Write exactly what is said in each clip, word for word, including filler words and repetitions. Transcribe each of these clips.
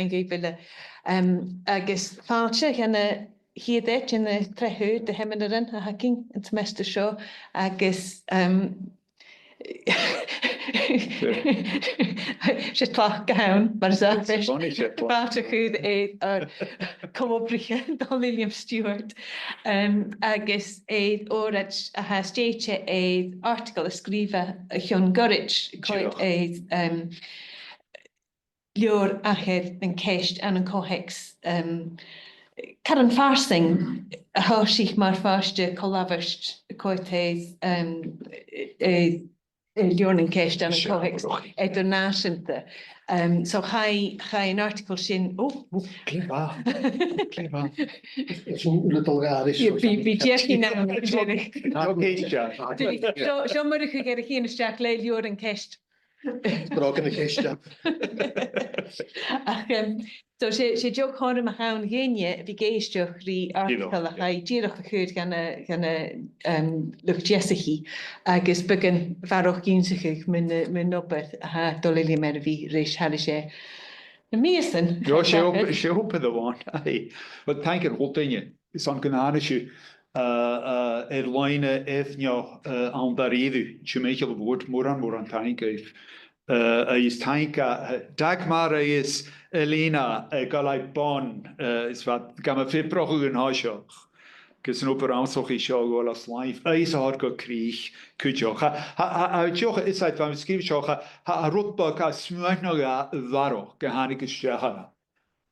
an-diugh uile. Um, agus fàilte dhan a' chiad àite, an treas air de sheiminearan a th' againn an t-semester seo, agus, um, 's e tlachd a th' ann, mar as àbhaist. Funny, 's e tlachd. Fàilte a chur air ar co-obraiche, Dòmhnall Uilleam Stiùbhart, um, agus air òraid a tha stèidhichte air article a sgrìobh e o chionn ghoirid, co-, dìreach, air, um, leabhar air an ceist ann an co-theacs, um, caran farsaing a thòisich mar phàirt de cho-labhairt co-dhiù, um, eh, eh, leabhar nan ceist ann an co-theacs eadar-nàiseanta. Um, so chaidh, chaidh an article sin, oh, oh. Glè mhath. Glè mhath. Is an uile dol gàire. Bidh, bidh deich ann. Seo, seo mar a chuir e a' chiad a-steach le leabhar an ceist. Brògan a' cheist. Ach, um, so 's e, 's e deagh chothrom a th' ann dhuinne a bhith ag èisteachd ri article a chaidh dìreach a chur dhan a', dhan a', um, luchd-deasachaidh, agus beagan bharrachd ionnsachadh mun, mun obair a tha Dòmhnall Uilleam air a bhith ris thairis air na mìosan. No, 's e obair, 's e obair a bh' ann, aye. But thank you, a h-uile duine. Is ann gun tàinig sibh, uh, uh, air loidhne air neo, uh, ann dha-rìribh, timcheall a' bhùird, mòran, mòran taing dhuibh. Uh, agus taing dha, uh, Dagmar agus Elena, uh, a' gabhail bòn, uh, is bha gam phìob a' bruich an toiseach, gus an obair rannsachaidh seo a ghabhail os làimh, agus a thoirt gu crìch cuideachd. Tha, tha, tha, tha, deoch, is e, bha mi sgrìobhadh seo, tha, tha, tha rud beag a smaoinich mi a bharrachd gun tàinig a-steach orm.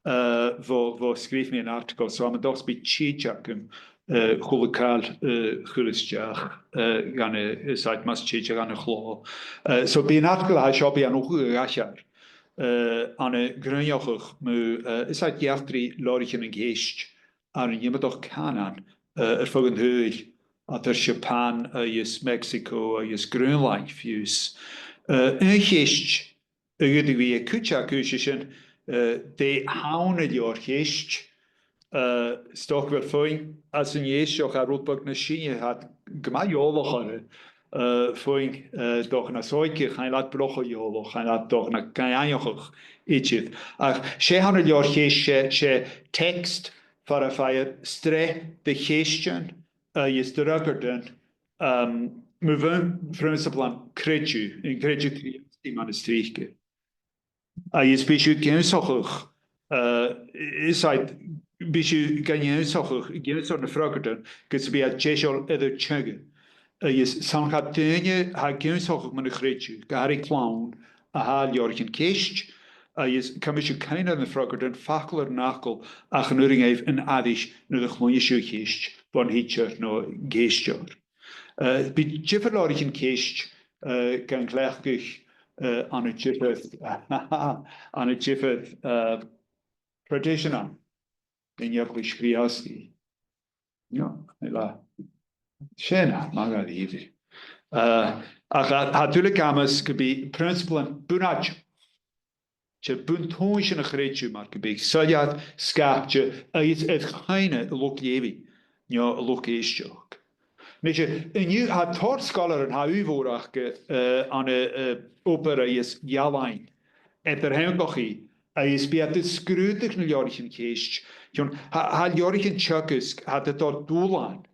Uh, bho, bho sgrìobh mi an article, so tha mi an dòchas gum bi tìde agam, uh, a h-uile càil, uh, a chur a-steach, uh, dhan a', is e, mas tèid e dhan a' chlò. Uh, so bidh an article a tha seo, bidh e an-diugh a dh'aithghearr, uh, ann an grunn-eachdraidh mu, uh, is e, eachdraidh leabhraichean nan ceist ann an iomadach cànan, uh, air feadh an t-saoghail, eadar Siapan agus Mexico agus Greenland fiù 's. Uh, an ceist a dh'fhaodadh a bhith aig cuid aca, 's e sin, eh, dè th' ann an leabhar-cheist, eh, 's dòcha gu bheil feadhainn às an èisteachd, tha rud beag nas sine, tha iad gu math eòlach orra, eh, feadhainn, eh, 's dòcha nas òige, chan eil iad buileach cho eòlach, chan eil iad 's dòcha na, gu h-aithnicheach idir. Ach 's e th' ann an leabhar-cheist, 's e, 's e text far am faighear sreath de cheistean, eh, is de fhreagairtean, um, mu bhun-, phrionnsaplan creideamh, an creideamh Crìosdail mar as trice. Agus bidh sibh ag ionnsachadh, eh, is e, bidh sibh gan ionnsachadh, ag ionnsachadh na freagairtean, gus am bi iad deiseil air an teanga. Agus 's ann dha daoine a tha ag ionnsachadh mun a' chreideamh, gu h-àraidh clann, a tha leabhraichean ceist, agus cuiridh sibh cuimhne air na freagairtean, facal air an fhacal, ach an urrainn dhaibh an aithris nuair a chluinneas sibh a' cheist bhon thidsear no an ceistear. Eh, bidh diofar leabhraichean ceist, eh, gan cleachdadh, eh, ann an diofar, ann an diofar, eh, thraidiseanan nan Eaglais Chrìosdail. No, eile. Sin e, math dha-rìribh. Eh, ach tha, tha dùil agam-s gum bi prionnsaplan bunaiteach, 's e bun-tomhais na chreideimh mar gum biodh, soilleir, sgapte agus air cuimhne an luchd-leughaidh, no an luchd-èisteachd. Nise, an-diugh, tha tòrr sgoilearan, tha ùidh mhòr aca, eh, ann an, eh, obair agus ealain eadar-theangachaidh, agus bidh iad a' sgrùdadh na leabhraichean ceist. Chionn, tha, tha leabhraichean teagaisg, tha iad a' dol dùbhlan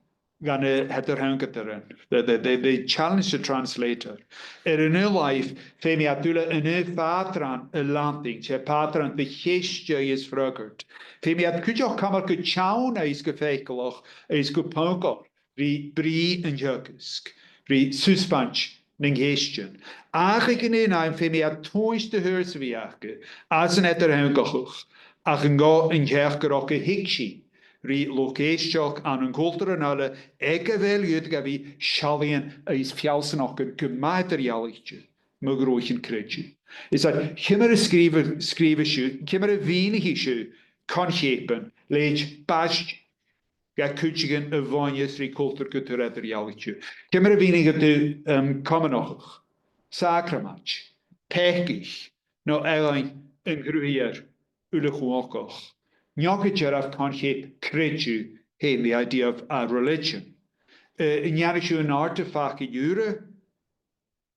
dha na h-eadar-theangaichean. They, they, they, they challenge the translator. Air an aon làimh, feumaidh iad uile an aon phàtran a leantainn, 's e pàtran de cheist agus freagairt. Feumaidh iad cuideachd cumail gu teann agus gu faiceallach agus gu pongail ri brìgh an teagaisg, ri susbaint nan ceistean. Ach aig an aon àm feumaidh iad tomhas de shaorsa a bhith aca às an eadar-theangachadh, ach an gabh an teachdaireachd a thuigsinn ri luchd-èisteachd ann an cultaran eile aig a bheil iad ga bhith seallaidhean agus feallsanachdan gu math eadar-dhealaichte mu dhruithean creideimh. Is e, ciamar a sgrìobh-, sgrìobhas sibh, ciamar a mhìnicheas sibh coincheapan leithid baisteadh, ga cuideigin a bhuineas ri cultar gu tur eadar-dhealaichte. Ciamar a mhìnicheas tu, um, comanachadh, sàcramaid, peacaich, no eadhon an Cruthaighear uile-chumhachdach. No gu dearbh coincheap creideimh fhèin, the idea of, uh, religion. Uh, an dèanadh sibh an àrd a' phacadh ùra,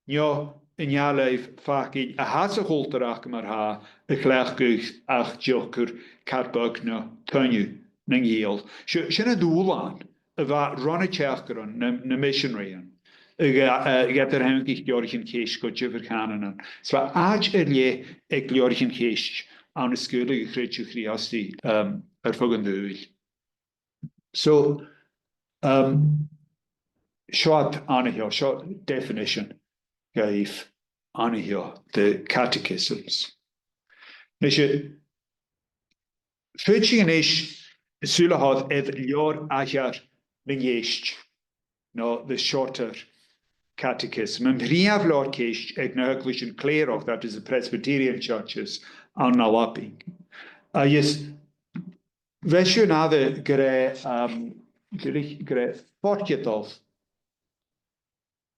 no an dèidh leibh faclan a tha sa chultar aca mar-thà a chleachdadh ach deoch car beag no tuilleadh nan ciall. Seo, sin an dùbhlan a bha ron an teachdairean, na, na miseanaraidhean, a, a, a dh'eadar-theangachadh leabhraichean-cheist gu diofar chànanan. Is bha àite air leth aig leabhraichean-cheist ann an sgaoileadh a' chreideimh Chrìosdail, um, air feadh an t-saoghail. So, um, seo iad an-seo, seo definition dhaibh an-seo, the catechisms. Nise, faodaidh sinn a-nis sùil a thoirt air leabhar Aithghearr nan Ceist, no the Shorter Catechism, am prìomh leabhar ceist aig na h-eaglaisean clèireach, that is, the Presbyterian churches, ann an Alba. Agus bheir sinn an aire gur e, um, gur e, gur e forchadal,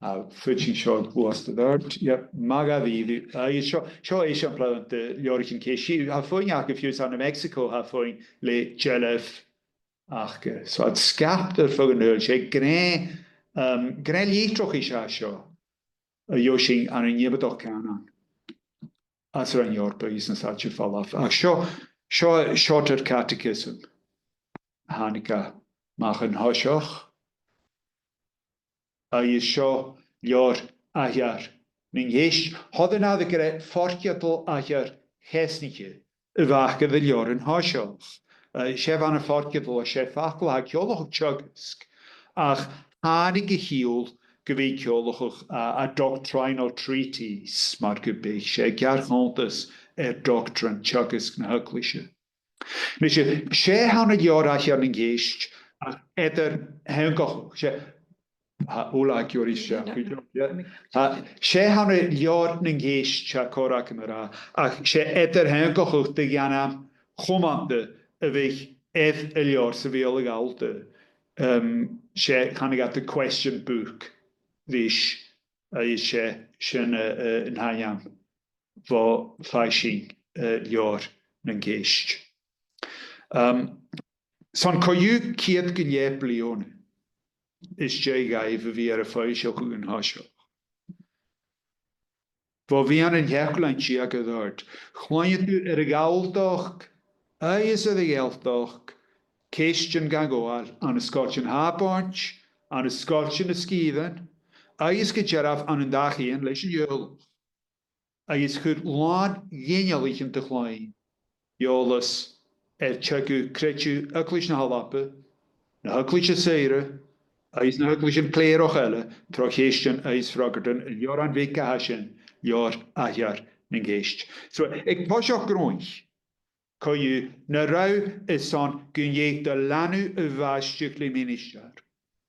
a, faodaidh sinn seo a ghluasad air adhart. Yep, math dha-rìribh. Agus seo, seo eisimpleir de leabhraichean-ceist. Tha feadhainn aca fiù 's ann am Mexico, tha feadhainn le dealbh aca. So, tha iad sgapte air feadh an t-saoghail. 'S e gnè, um, gnè litreachais a tha seo a gheibh sinn ann an iomadach cànan às an Roinn Eòrpa agus na sàilean air falbh. Ach seo, seo, Shorter Catechism a thàinig a-mach an toiseach. Agus seo leabhar Aithghearr nan Ceist. Thoir an aire gur e forchadal Aithghearr Cheasnaiche a bh' aca air an leabhar an toiseach. Eh, 's e a bh' ann am forchadal, 's e facal a tha a' ciallachadh teagasg, ach thàinig a chiall gu bhith a' ciallachadh, eh, a doctrinal treatise, mar gum biodh, 's e geàrr-chunntas air doctrine, teagasg na h-eaglaise. Nise, 's e th' ann an leabhar Aithghearr nan Ceist, ach eadar-theangachadh, 's e, tha, ula, ag iarraidh seo, yeah, yeah. Tha, 's e th' ann an leabhar nan Ceist, 's e còir agam a ràdh, ach 's e eadar-theangachadh de dh'ainm chumanta a bh' air an leabhar sa Bheurla Ghallta. Um, 's e, thàinig iad The Question Book ris, agus 's e sin, eh, eh, an t-ainm bho faighinn, eh, leabhar nan Ceist. Um, 's ann co-dhiù ceud gu leth bliadhna às dèidh dhaibh a bhith air am foillseachadh an toiseach. Bho mheadhan an t-seachdamh linn deug air adhart, chluinneadh tu air a' Ghalltachd agus air a' Ghealtachd ceistean gan gabhail ann an sgoiltean Shàbaid, ann an sgoiltean na sgìrean, agus gu dearbh ann an dachaighean leis an Iarlach. Agus chuir làn ghinealaichean de chloinn eòlas air teagamh creideamh Eaglais na h-Alba, na h-eaglaise saora, agus na h-eaglaisean clèireach eile tro cheistean agus fhreagairtean an leabhrain bheag a tha sin, leabhar Aithghearr nan Ceist. So, aig toiseach Ghrunnd, co-dhiù, na robh airson gun deigheadh do leanabh a bhaisteadh le ministear,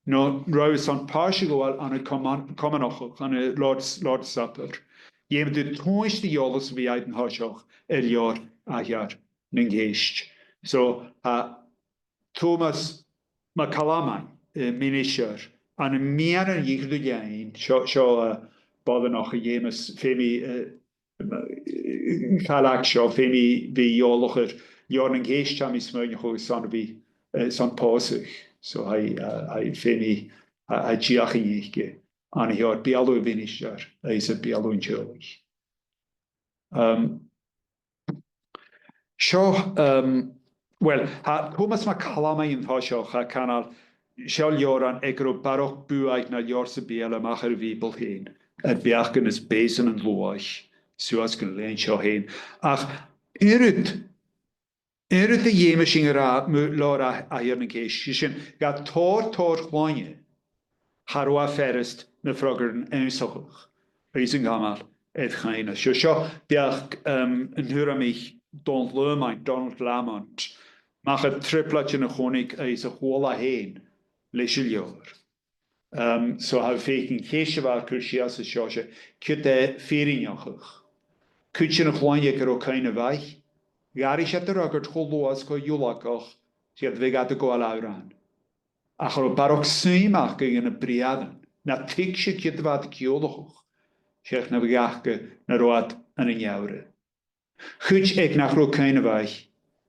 no robh airson pàirt a ghabhail ann an coman-, comannachadh, ann an Lord's, Lord's Supper, dh'fheumadh tu tomhas de dh'eòlas a bhith agad an toiseach air leabhar Aithghearr nan Ceist. So, tha Tòmas MacCalmain, eh, ministear, ann am meadhan an Iuchar Dùn Èideann, seo, seo, eh, boireannach a dh'fheumas, feumaidh, eh, caileag seo, feumaidh bhith eòlach air leabhar nan Ceist, tha mi a' smaoineachadh, airson a bhith, eh, airson pòsadh. So, tha i, eh, tha i, feumaidh, tha, tha deuchainn aice ann an leabhar, beulaibh a' mhinistreir agus beulaibh an teaghlaich. Um, seo, um, well, tha Tòmas MacCalmain an toiseach, tha e a' cantainn, seo leabhar ann aig an robh barrachd buaidh na leabhar sam bith eile a-mach air a' Bhìoball fhèin, air beachdan is beusan an t-sluaigh suas gun linn seo fhèin. Ach, aon rud, aon rud a dh'fheumas sinn a ràdh mu leabhar Aithghearr nan Ceist, 's e sin, ged a tha tòrr, tòrr chloinne, cha robh e furasta na freagairtean ionnsachadh agus an cumail air choinneamh. Seo, seo beachd, um, an t-Urramaich Dòmhnall Laumont, Donald Lamont, a-mach à trioblaid a chunnaic e agus a chuala e fhèin leis an leabhar. Um, so tha thu a' faicinn ceist a bha e a' cur sìos an seo, 's e, ciod e fìrinneach? Cuid de na cloinne aig an robh cuimhne mhath, dh'fhairich iad an fhreagairt cho luath 's cho dhealach 's iad a bhiodh gad ghabhail òrain. Ach cha robh barrachd suim aca dha na briathran, na tuigse ciod a bha iad a' ciallachadh, seach na bha aca nan robh iad ann an earrainn. Cuid aig nach robh cuimhne mhath,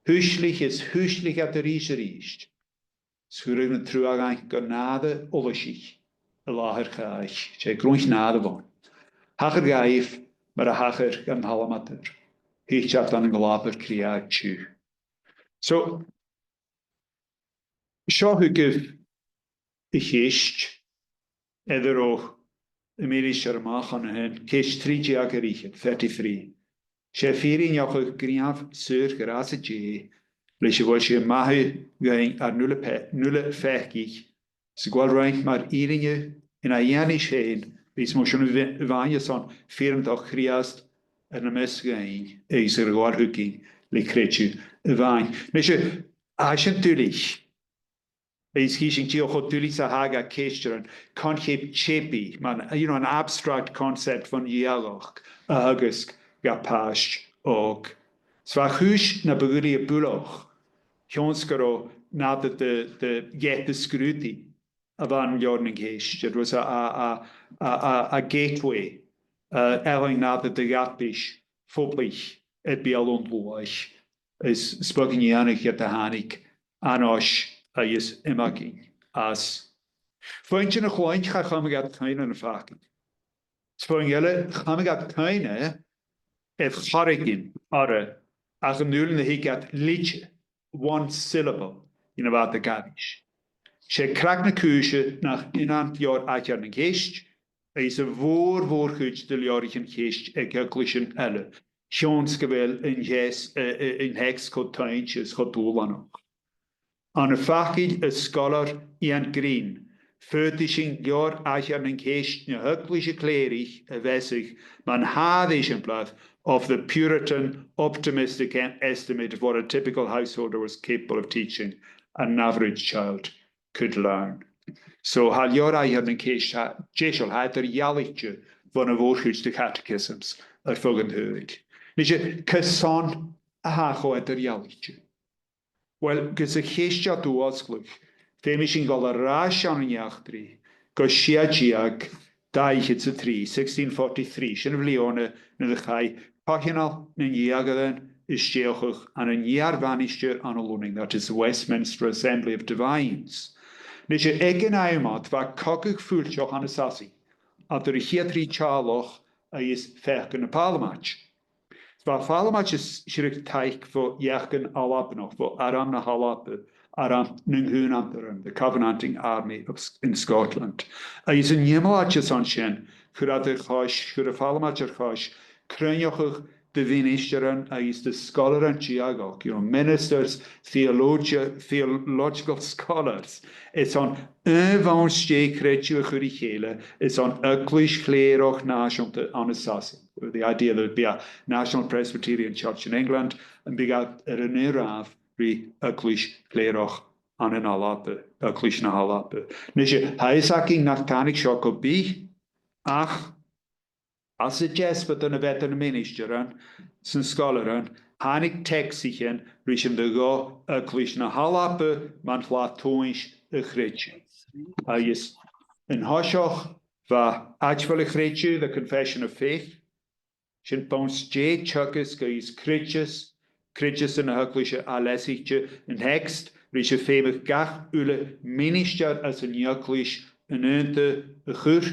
thuislich is thuislich iad a-rithist 's a-rithist. 'S chuireadh na truaghain gu nàire fhollaisich an làthair-chàich, 's e grunnd nàire a bh' ann. Thachair dhaibh mar a thachair dhan t-Salmadair. Thuit iad dhan an glabhar creutair tiugh. So, seo thugaibh a' cheist, eadar o, a' mhinistear a-mach an sin, ceist trì deug air fhichead, thirty-three. 'S e fìrinn a chuir gnìomh saor-ghràsaidh Dhè, leis a bheil sinn a' mothachadh dhuinn ar n-uile pe-, n-uile pheacaich, 's gu bheil roinn mar fhìrinn na dhèanais fhèin, is mar sin a bhi-, a bhith airson fìreantachd Chrìosd air na measg dhuinn, is air a ghabhail thugainn le creideamh a-mhàin. Nise, tha sin duilich. Is chì sinn dìreach cho duilich 's a tha e dha ceistean, concept teibidh, mar, you know, an abstract concept bhon diadhachd a theagasg dha pàiste òg. 'S bha a' chùis na bu ghuaillibh buileach, chionn 's gun robh nàdar de, de gheata-sgrùdaidh a bh' ann an leabhar nan Ceist. It was a, a, a, a, a, a gateway, uh, eadhon nàdar de dh'fharpais phoblaich air beulaibh an t-sluaigh, is 's beag an t-iongnadh ged a thàinig a-nis agus iomagain às. Foinnean a' chloinn, cha chuimhnich iad cuimhne na facail. 'S foinnean eile, chuimhnich iad cuimhne air choreigin orra, ach an dùil na thuig iad lite, one syllable, dhen a' bhàta-gabhaidh. 'S e cnag na cùise nach ionann leabhar Aithghearr nan Ceist, agus a' mhòr, mhòr-chuid de leabhraichean Cheist aig eaglaisean eile, chionn 's gu bheil an teas-, eh, eh, an text cho toinnte is cho dùbhlanach. Ann am facal an sgoileir Iain Green, faodaidh sinn leabhar Aithghearr nan Ceist na h-eaglaise chlèirich a mheasadh mar an t-eisimpleir of the Puritan optimistic estimate of what a typical householder was capable of teaching an average child could learn. So, tha leabhar Aithghearr nan Ceist, tha, deiseil, tha e eadar-dhealaichte bhon a' mhòr-chuid de catechisms air feadh an t-saoghail. Nise, carson a tha e cho eadar-dhealaichte? Uill, gus a' cheist a dh'fhosgladh, feumaidh sinn a dhol air ais ann an eachdraidh gu sia deug dà fhichead 's a trì, sixteen forty-three, sin a' bhliadhna nuair a chaidh coitheanal nan deugairean a stèidheachadh ann an Iar-Mhainistir ann an Lunnainn, that is the Westminster Assembly of Divines. Nise, aig an àm ud, bha cogadh fuilteach ann an Sasainn eadar a' chiad thrì teaghlach agus facal na Pàrlamaid. Bha a' Phàrlamaid a' sireadh taic bho dh'fheachdan Albannach, bho Arm na h-Alba, Arm nan Cùmhnantaran, the Covenanting Army of S-, in Scotland. Agus an iomlaid airson sin, chuir iad air chois, chuir a' Phàrlamaid air chois cruinneachadh de mhinistrean agus de sgoilearan diadhachd, you know, ministers, theologia-, theological scholars, airson aon bhonn stèidh chreideimh a chur ri chèile, airson eaglais chlèireach nàiseanta ann an Sasainn. The idea that there'd be a National Presbyterian Church in England, am biodh iad air an aon ràmh ri eaglais chlèireach ann an Alba, eaglais na h-Alba. Nise, tha fhios againn nach tàinig seo gu bith, ach às an deasbad a bh' eadar na ministrean 's na sgoilearan, thàinig teacsaichean ris an do ghabh eaglais na h-Alba mar Shlatòinnis a chreidsinn. Agus an toiseach, bha Aidmheil a' Chreideimh, the Confession of Faith, sin bonn stèidh teagaisg agus creideas, creideas na h-eaglaise ath-leasaichte, an text, ris am feumadh gach uile ministear às an eaglais an aonta a chur.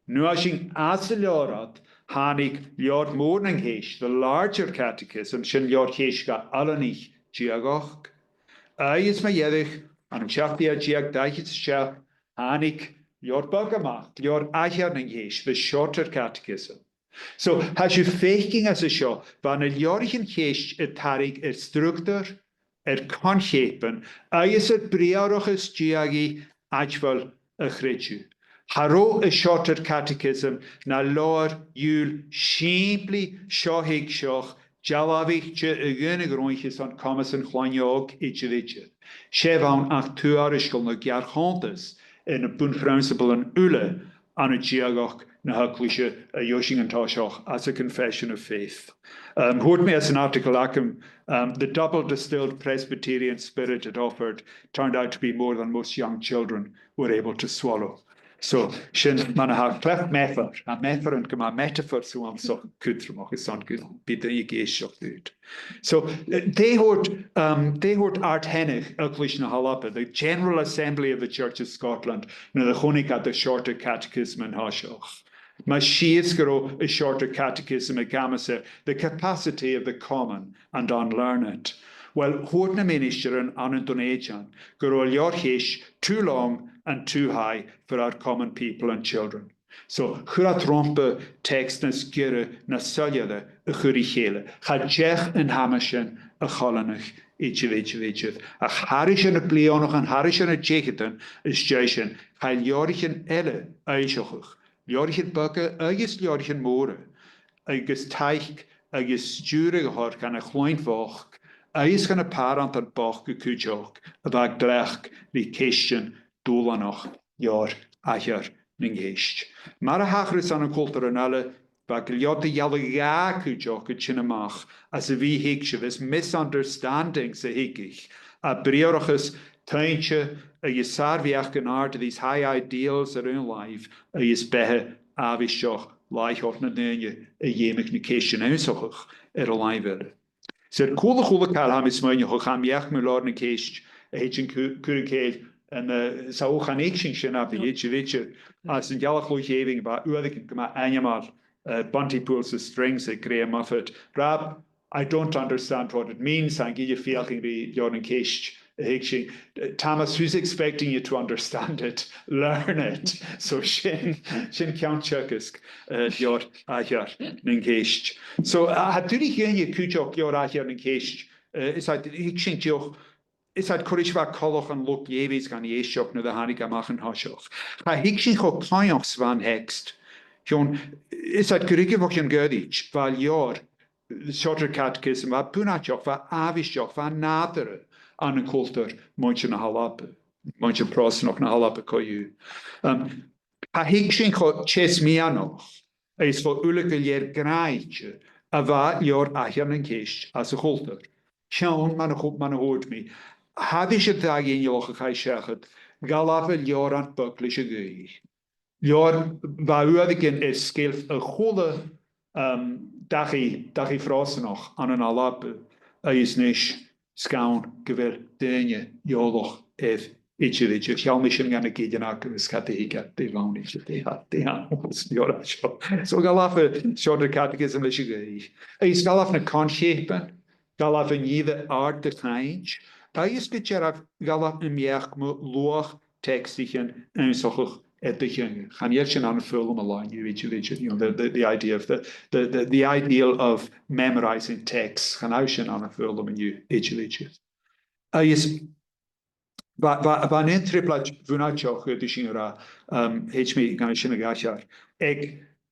An uair sin, às an leabhar ud, thàinig leabhar mòr nan Ceist, the larger catechism, sin leabhar Cheist dha oileanaich diadhachd. Agus mu dheireadh, ann an seachd ceud deug dà fhichead 's a seachd, thàinig leabhar beag a-mach, leabhar Aithghearr nan Ceist, the shorter catechism. So, tha sibh a' faicinn às a seo, bha na leabhraichean Cheist a' tarraing air structar, air coincheapan, agus air briathrachas diadhaidh Aidmheil a' Chreideimh. Cha robh an Shorter Catechism na leabhar-iùil sìmplidh seo-thuigseach, dealbhaichte a dh'aona-ghnothaichean airson comas a' chloinne òg idir, idir. 'S e bh' ann ach tuairisgeul no geàrr-chunntas air na bun-phrionnsapailean uile ann an diadhachd na h-eaglaise a gheibh sinn an toiseach às a' Confession of Faith. Um, thuirt mi anns an article agam, um, the double distilled Presbyterian spirit it offered turned out to be more than most young children were able to swallow. So, sin mar a tha cleachd meafar, tha meafaran gu math metaphors uabhasach cudromach, is ann gum bi daoine ag èisteachd riut. So, uh, dè thuirt, um, dè thuirt Àrd-Sheanach Eaglais na h-Alba, the General Assembly of the Church of Scotland, nuair a chunnaic iad an Shorter Catechism an toiseach? Mar a tha sibh ag ràdh, a Shorter Catechism ag amas air the capacity of the common and unlearned. Well, thuirt na ministearan ann an Dùn Èideann gun robh an leabhar-cheist too long and too high for our common people and children. So, chuir iad romhpa teacsa nas giorra na soilleire a chur ri chèile. Cha deach an t-ama sin a choileanadh idir, idir, idir. Ach thairis air na bliadhnaichean, thairis air na deicheadan às dèidh sin, chaidh leabhraichean eile fhoillseachadh. Leabhraichean beaga agus leabhraichean mòra, agus taic agus stiùireadh a thoirt dha na cloinn bhochd, agus dha na pàrantan bochd cuideachd, a bha a' gleac ri ceistean dùbhlanach leabhar Aithghearr nan Ceist. Mar a thachras ann an cultaran eile, bha gu leòr de dh'ealain dhà cuideachd a' tighinn a-mach às a' mhì-thuigse, is misunderstandings a thigeadh, à briathrachas toinnte agus sàr-bheachd gun àirde, these high ideals air aon làimh, agus beatha àbhaisteach làitheil nan daoine a dh'fheumadh na ceistean ionnsachadh air an làimh eile. 'S air cùl a h-uile càil, tha mi a' smaoineachadh, gu bheil mi a' faicinn leabhar nan Ceist a' tighinn a chur, cur an cèill, an, eh, 's a h-uile càil a chì sinn sin, a bhith idir, idir, às an dealbh-chluich èibhinn a bha uaireigin gu math ainmeil, eh, Buntypools and Strings aig Graham Moffat. Rob, I don't understand what it means, tha an gille a' feuchainn ri leabhar nan Ceist a thuigsinn. Uh, Thomas, who's expecting you to understand it? Learn it. So sin, sin ceann teagaisg, uh, leabhar Aithghearr nan Ceist. So, uh, tha duine sam bith cuideachd leabhar Aithghearr nan Ceist, uh, is iad a' tuigsinn dìreach, is iad cò ris a bha coltach an luchd-leughaidh 's an èisteachd nuair a thàinig e a-mach an toiseach. Cha tuig sinn cho coimheach 's a bha an text. Chionn, is iad gu ruige bho chionn ghoirid, bha leabhar, Shorter Catechism, bha bunaiteach, bha àbhaisteach, bha nàdarra ann an cultar muinntir na h-Alba, muinntir Pròstanach na h-Alba co-dhiù. Um, cha tuig sinn cho teas meadhanach, is cho uile gu lèir gnàthaichte a bha leabhar Aithghearr nan Ceist anns a' chultar. Chionn, mar a thu-, mar a thuirt mi, thairis air dà ghinealach a chaidh seachad, dh'fhalbh leabhar ann beag leis a' ghaoith. Leabhar a bha uaireigin air sgeilp a h-uile, um, dachaigh, dachaigh Phròstanach ann an Alba, agus a-nis 's gann gu bheil daoine eòlach air idir, idir. Sheall mi sin dha na gillean agam is cha do thuig iad dè bh' ann idir, dè tha, dè tha, leabhar seo. So dh'fhalbh Shorter Catechism leis a' ghaoith. Agus dh'fhalbh na coincheapan, dh'fhalbh an ìre àrd de chainnt, agus gu dearbh dh'fhalbh am beachd mu luach teacsaichean ionnsachadh air do theanga. Chan eil sin ann am foghlam an latha an-diugh idir, idir, you know, the, the, the idea of the, the, the, the ideal of memorising texts, chan eil sin ann am foghlam an-diugh idir, idir. Agus bha, bha, bha an aon trioblaid bhunaiteach, dh'fhaodadh sinn a ràdh, um, thèid mi gun sin a dh'aithghearr, aig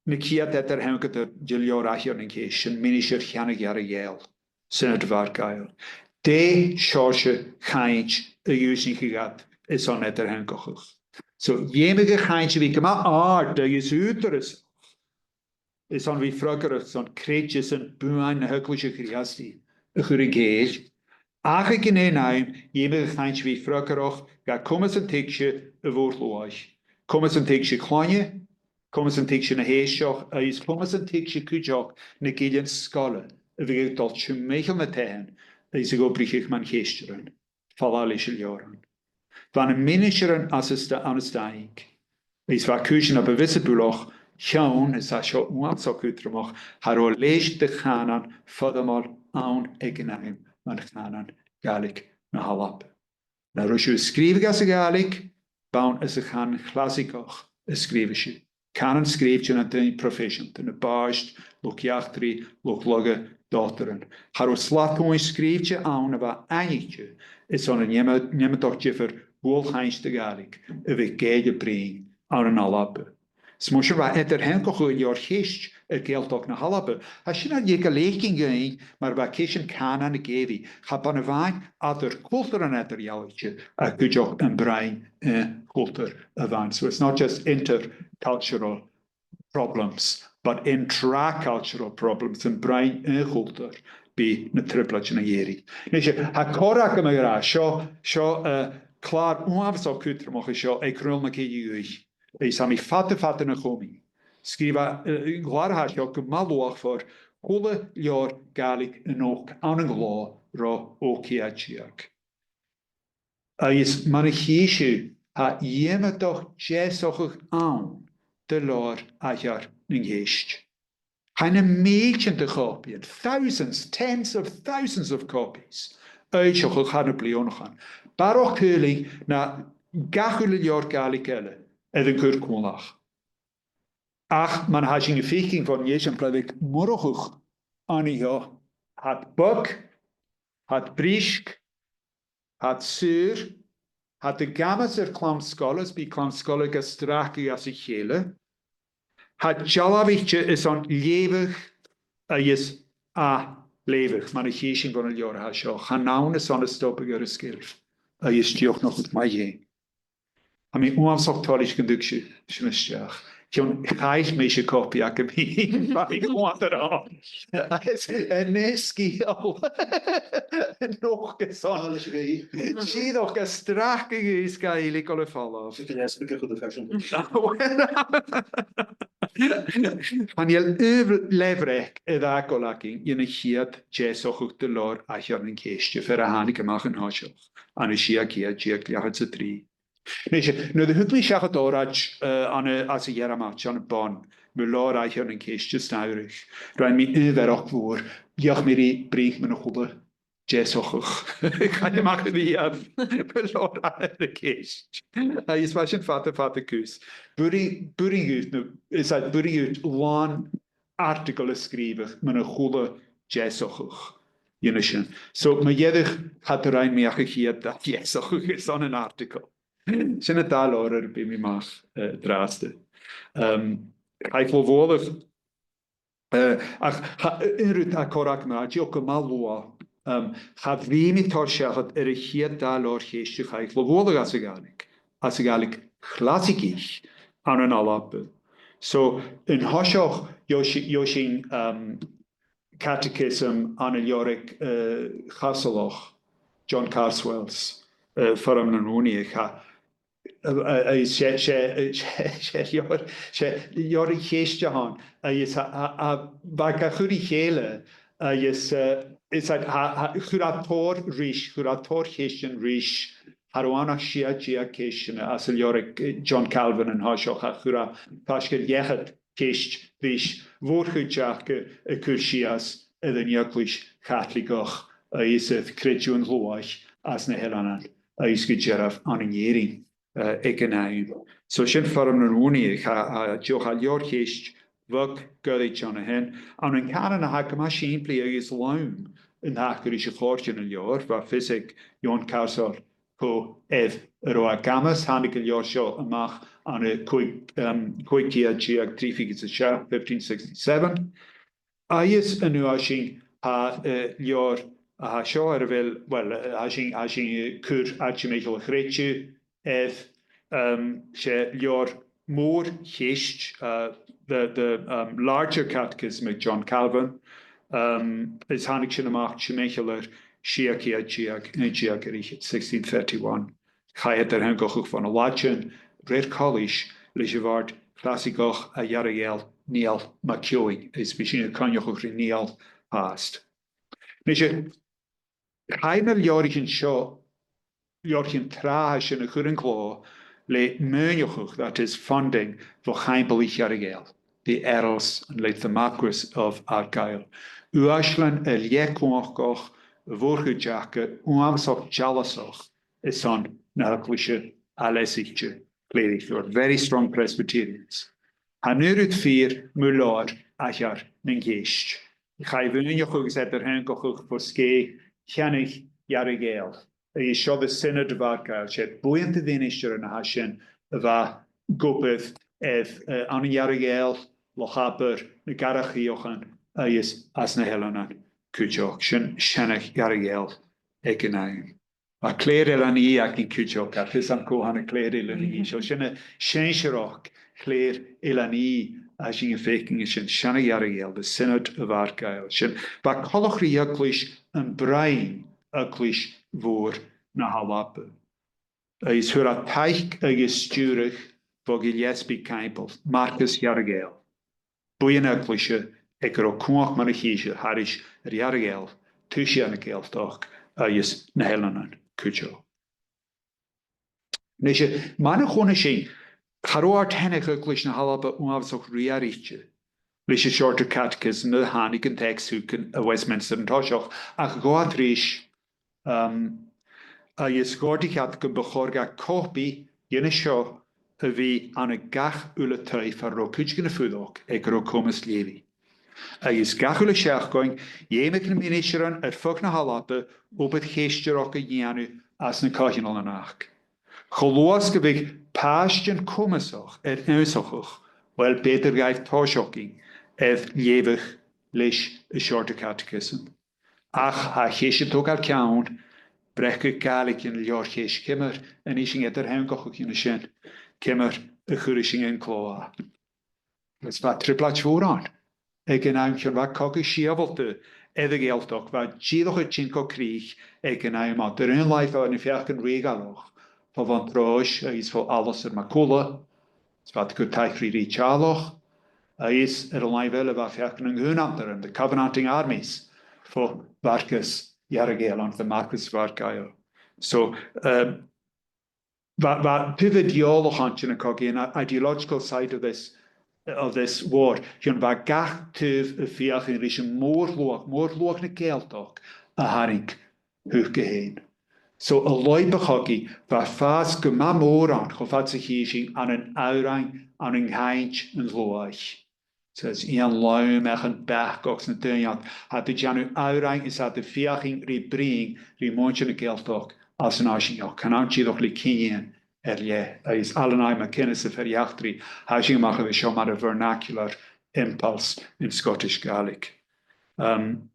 na ciad eadar-theangadair de leabhar Aithghearr nan Ceist, sin ministear Cheana-Ghearraidh Ghàidheal, Senator Mhark Eyal. Dè seòrsa cainnt a dh'ionnsaich iad airson eadar-theangachadh? So, dh'fheumadh a' chainnt a bhith gu math àrd agus ùghdarras airson a bhith freagarrach airson creideas buan na h-Eaglaise Chrìosdaidh a chur an cèill, ach aig an aon àm, dh'fheumadh a' chainnt a bhith freagarrach dha comas an tuigse a' mhòr-shluaigh, comas an tuigse cloinne, comas an tuigse na h-èisteachd, agus comas an tuigse cuideachd na gillean sgoile a bhiodh a' dol timcheall nan taighean agus ag obrachadh mar cheistearan. Falbh leis an leabhar. Bha na ministearan anns an sta-, ann an staing, is bha cùisean na bu mhiosa buileach, chionn 's e seo uabhasach cudromach, cha robh leisg de chànan foirmeil ann aig an àm mar chànan Gàidhlig na h-Alba. Nan robh sibh a' sgrìobhadh anns a' Ghàidhlig, b' ann anns a' chànan chlasaigeach a sgrìobhadh sibh. Cànan sgrìobhte nan daoine proifeiseanta, na bàird, luchd-eachdraidh, luchd-lagha, dotairean. Cha robh slat ùine sgrìobhte ann a bha aithnichte airson an iomadach, iomadach diofar dhual-chainnt de Ghàidhlig a bhiodh gèilleadh a' bruidhinn ann an Alba. 'S mar sin bha eadar-theangachadh leabhar-cheist air Gàidhealtachd na h-Alba. Tha sin air leth gu lèir a' ciallachadh mar a bha ceistean cànain ag èirigh, cha b' ann a-mhàin eadar cultaran eadar-dhealaichte ach cuideachd am broinn, eh, cultar a-mhàin. So it's not just intercultural problems, but intracultural problems, am broinn aon chultair, bidh na trioblaidean ag èirigh. Nise, tha còir agam a ràdh, seo, seo, eh, clàr uabhasach cudromach a tha seo aig Crùn na Cille Dhuibh. Is tha mi fada, fada na chomainn. Sgrìobh e, eh, an clàr a tha seo gu math luachmhor, a h-uile leabhar Gàidhlig a-nochd ann an clò ro ochd ceud deug. Agus mar a chì sibh, tha iomadach deasachadh ann do Leabhar Aithghearr nan Ceist. Tha na mìltean de chopaidhean, thousands, tens of thousands of copies, fhoillseachadh thar nam bliadhnaichean. Barrachd uile na gach uile leabhar Gàidhlig eile air an cur còmhla. Ach mar a tha sinn a' faicinn bhon eisimpleir a bh' aig Murchadh an seo, tha iad bog, tha iad brisk, tha iad saor, tha iad ag amas air clann-sgoile, is bidh clann-sgoile ga stracadh às a chèile. Tha iad dealbhaichte airson leughadh agus ath-leughadh, mar a chì sinn bhon an leabhar a tha seo. Chan ann airson a stobadh air an sgeilp agus dìochuimhneachadh mu dheidhinn. Tha mi uabhasach toilichte gun tug sibh sin a-steach. Chionn chaill mise copaidh agam fhìn, bha mi a' coimhead air. Is, eh, an sgeul. An uair sin. Dìreach ga stracadh is ga fhilleadh gu lèir falbh. Chan eil aon leth-bhreac air fhàgail againn dhen a' chiad deasachadh de Leabhar Aithghearr nan Ceist, fear a thàinig a-mach an toiseach, ann an sia ceud deug leth-cheud 's a trì. Nise, nuair a thug mi seachad òraid, eh, ann an, anns a' Ghearmailt, ann am Bonn, mu Leabhar Aithghearr nan Ceist as t-samhradh, rinn mi aon mhearachd mhòr, dh'fheuch mi ri bruidhinn mun a h-uile deasachadh. Chaidh a-mach a-riamh, mu Leabhar Aithghearr nan Ceist. Agus bha sin fada, fada cus. B' urrainn, b' urrainn dhut, no, is e, b' urrainn dhut làn article a sgrìobhadh mun a h-uile deasachadh dhen a sin. So, mu dheireadh, cha do rinn mi ach a' chiad dà dheasachadh airson an article. Sin an dà leabhar air am bi mi a-mach, eh, an-dràsta. Em, chaidh lùth-bhualadh, eh, ach cha, aon rud a chòrd rium, dìreach gu math luath, em, cha bhi mi a' toirt seachad air a' chiad dà leabhar cheist a chaidh lùth-bhualadh anns a' Ghàidhlig, anns a' Ghàidhlig chlasaigeach ann an Alba. So, an toiseach, gheibh si-, gheibh sinn, em, catechism ann an leabhar aig, eh, Charsaloch, John Carswells, eh, Foirm nan Ùrnaigh, a, a, a, 's e, 's e, 's e, 's e leabhar, 's e leabhar cheist a th' ann, agus a, a, a, bha e ga chur ri chèile, agus, eh, is e, a, a, chuir e tòrr ris, chuir e tòrr cheistean ris, cha robh ann ach sia deug ceistean anns an leabhar aig, eh, John Calvin an toiseach, ach chuir e faisg air dà fhichead ceist ris, a' mhòr-chuid aca a' cur sìos air an Eaglais Chaitligeach agus air creideamh an t-sluaigh anns na h-eileanan agus gu dearbh ann an Èirinn, eh, aig an àm. So sin Foirm nan Ùrnaigh, a, a, dìreach leabhar cheist bheag goirid ann a shin. Ann an cànan a tha gu math sìmplidh agus lom an taca ris a' chòrr dhen an leabhar, bha fios aig Eòin Carswell cò air an robh e ag amas, thàinig an leabhar seo a-mach ann an còig, em, còig ceud deug trì fichead 's a sia, fifteen sixty-seven. Agus an uair sin, tha, eh, leabhar a tha seo air a bheil, well, eh, tha sinn, tha sinn a' cur air timcheall a' chreideimh, air, em, 's e leabhar mòr cheist, eh, the, the, um, larger catechism of John Calvin, um, is thàinig sin a-mach timcheall air sia ceud deug, naoi deug air fhichead, sixteen thirty-one. Chaidh iad air theangachadh bhon an Laideann, a rèir choltais, leis a' bhàrd chlasaigeach à Earra-Ghàidheal, Niall MacEòin, is bidh sinn a' coinneachadh ri Niall fhathast. Nise, chaidh na leabhraichean seo, leabhraichean tràtha sin a chur an clò le maoineachadh, that is funding, bho Chaimbeulaich Earra-Ghàidheal, the Earls and late the Marquis of Argyll. Uaislean air leth cumhachdach, a' mhòr-chuid aca uabhasach dealasach airson na h-eaglaise a leasaichte, clèirich. They were very strong Presbyterians. Tha an aon rud fìor mu Leabhar Aithghearr nan Ceist. Chaidh maoineachadh agus eadar-theangachadh fo sgèith cheannaich Earra-Ghàidheal. Agus seo the Synod of Argyll, 's e buidheann de mhinistearan a tha sin a bha ag obair air, eh, ann an Earra-Ghàidheal, Loch Abar, na Gàrraidhean, agus anns na h-eileanan cuideachd. Sin seanchas Earra-Ghàidheal aig an àm. Bha clèir Eilean Ì againn cuideachd, tha fios agam cò tha na clèir Eilean Ì. So sin an sinsearachd clèir Eilean Ì a tha sinn a' faicinn an sin, seanchas Earra-Ghàidheal, the Synod of Argyll. Sin, bha e coltach ri eaglais am broinn, eaglais mhòr na h-Alba. Agus fhuair e taic agus stiùireadh bho Ghilleasbaig Caimbeul, Marcas Earra-Ghàidheal. Buidheann eaglaise aig an robh cumhachd mar a chì sibh thairis air Earra-Ghàidheal, taobh siar na Gàidhealtachd agus na h-eileanan cuideachd. Nise, mar a chunnaic sinn, Cha robh Àrd-Theangachadh Eaglais na h-Alba uabhasach riaraichte leis an Shorter Catechism nuair a thàinig an text thuca à Westminster an toiseach, ach dh'fhàg iad ris, um, agus dh'òrdaich iad gum bu chòir dha copaidh dhen seo a bhith ann an gach uile taigh far an robh cuideigin a' fuireach aig an robh comas leughaidh. Agus gach uile seachdain, dh'fheumadh na ministearan air feadh na h-Alba obair cheistearachd a dhèanamh anns na coitheanalan aca. Cho luath 's gum biodh pàistean comasach air ionnsachadh, uill, b' fheudar dhaibh tòiseachadh air leughadh leis an Shorter Catechism. Ach tha a' cheist a' togail ceann, bhreacaidh Gàidhlig an leabhar-cheist, ciamar a nì sinn eadar-theangachadh dhen a sin, ciamar a chuireas sinn an clò e. Agus bha trioblaid mhòr ann aig an àm sin, bha cogadh sìobhalta air a' Ghàidhealtachd, bha dìreach a' tighinn gu crìch aig an àm ud. Air aon làimh bha na feuchainn riaghalach fo Mhontrose agus fo Alasdair MacCullagh, is bha iad a' cur taic ri Rìgh Teàrlach, agus air an làimh eile bha feuchainn nan Cùmhnantar, the Covenanting Armies, fo Mharcas Dheargail, under the Marquis of Argyll. So, um, bha, bha taobh eòlach ann den a' chogadh, an ideological side of this, of this war. Chionn bha gach taobh a' feuchainn ris an mòr-shluagh, mòr-shluagh na Gàidhealtachd a tharraing thuca fhèin. So, an lùib a' chogaidh, bha fàs gu math mòr ann, cho fad 's a chì sinn, ann an òrain, ann an cainnt an t-sluaigh. So, is iad an làmh, each am beachd agus na daoine ud, tha iad a' dèanamh òrain is tha iad a' feuchainn ri bruidhinn ri muinntir na Gàidhealtachd anns an fharsaingeachd. Chan ann dìreach le cinneadh air leth. Agus Alan I. MacInnes, a' faighinn eachdraidh, tha esan a' ciallachadh seo mar a vernacular impulse in Scottish Gaelic. Um,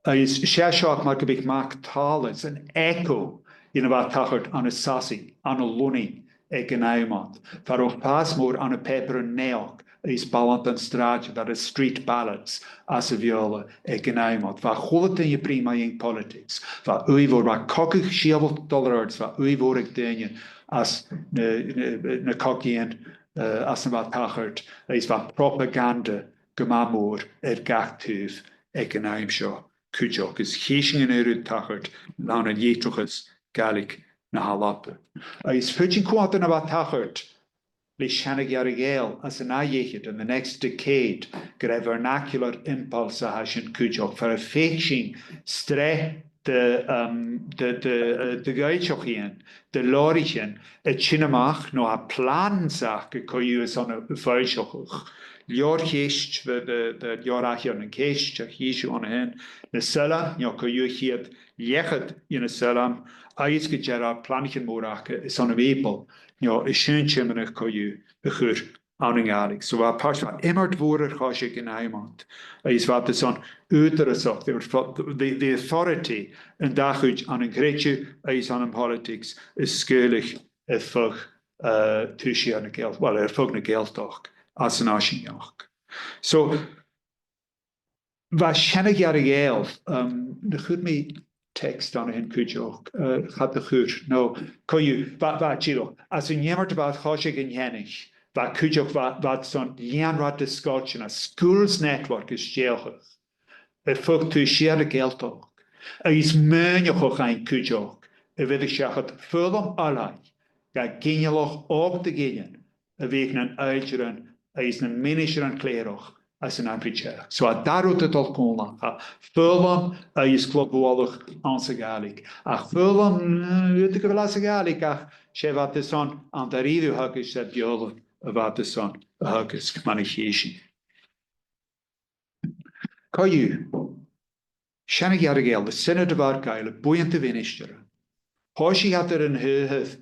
Agus 's e seo mar gum biodh mac-tàladh, an echo, dhen a bha a' tachairt ann an Sasainn, ann an Lunnainn aig an àm ud. Far an robh fàs mòr ann am pàipearan-naidheachd is ballad an t-sràid, that is street ballads, anns a' Bheurla aig an àm ud. Bha a h-uile duine a' bruidhinn mu dheidhinn politics. Bha ùidh mhòr, bha cogadh sìobhalta a' dol air adhart, bha ùidh mhòr aig daoine anns na, na, na cogaidhean, eh, anns na bha a' tachairt, agus bha propaganda gu math mòr air gach taobh aig an àm seo cuideachd, is chì sinn an aon rud a' tachairt leis an litreachas Gàidhlig na h-Alba. Agus faodaidh sinn cumail na bha a' tachairt le seana-Ghearraidh Ghàidheal anns an ath dheichead, in the next decade, gur e vernacular impulse a tha sin cuideachd, far am faic sinn sreath de, um, de, de, eh, de dh'fhoillseachaidhean, de leabhraichean a' tighinn a-mach, no a' plana a-mach co-dhiù airson a, a fhoillseachadh. Leabhar-cheist, the, the, the leabhar Aithghearr nan Ceist, a chì sibh an sin, na sailm, no co-dhiù a' chiad leth-cheud dhe na sailm, agus gu dearbh planaichean mòra aca airson a' Bhìobaill, no a' seann tiomnadh co-dhiù a chur ann an Gàidhlig. So bha pàirt, bha iomairt mhòr air chois aig an àm ud. Agus bha iad airson ùghdarrasan, they were for, the, the authority, an dà chuid ann an creideamh agus ann am politics, a sgaoileadh air feadh, eh, taobh siar na Gàidheal-, well, air feadh na Gàidhealtachd anns an fharsaingeachd. So, bha seana-Ghearraidh Ghàidheal, um, an do chuir mi text ann a shin cuideachd, eh, cha do chuir, no, co-dhiù, bha, bha, dìreach, anns an iomairt a bha air chois aig an teine, bha cuideachd, bha, bha iad airson lìonra de sgoiltean, a schools network a stèidheachadh air feadh taobh siar na Gàidhealtachd, agus maoineachadh fhaighinn cuideachd a bheireadh seachad foghlam oilthigh dha ginealach òg de dh'Eilean a bhiodh nan ailtirean agus nan ministearan clèireach anns an àm ri teachd. So, tha an dà rud a' dol còmhla, tha foghlam agus clò-bualadh anns a' Ghàidhlig. Ach foghlam, mm, dh'fhaodadh gu bheil e anns a' Ghàidhlig, ach 's e a bha iad airson an dà-rìribh a theagasg, 's e Beurla a bha iad airson a theagasg, mar a chì sinn. Co-dhiù, seana-Ghearraidh Ghàidheal, the Synod of Argyll, a' buidheann de mhinistrean, thòisich iad air an t-saothair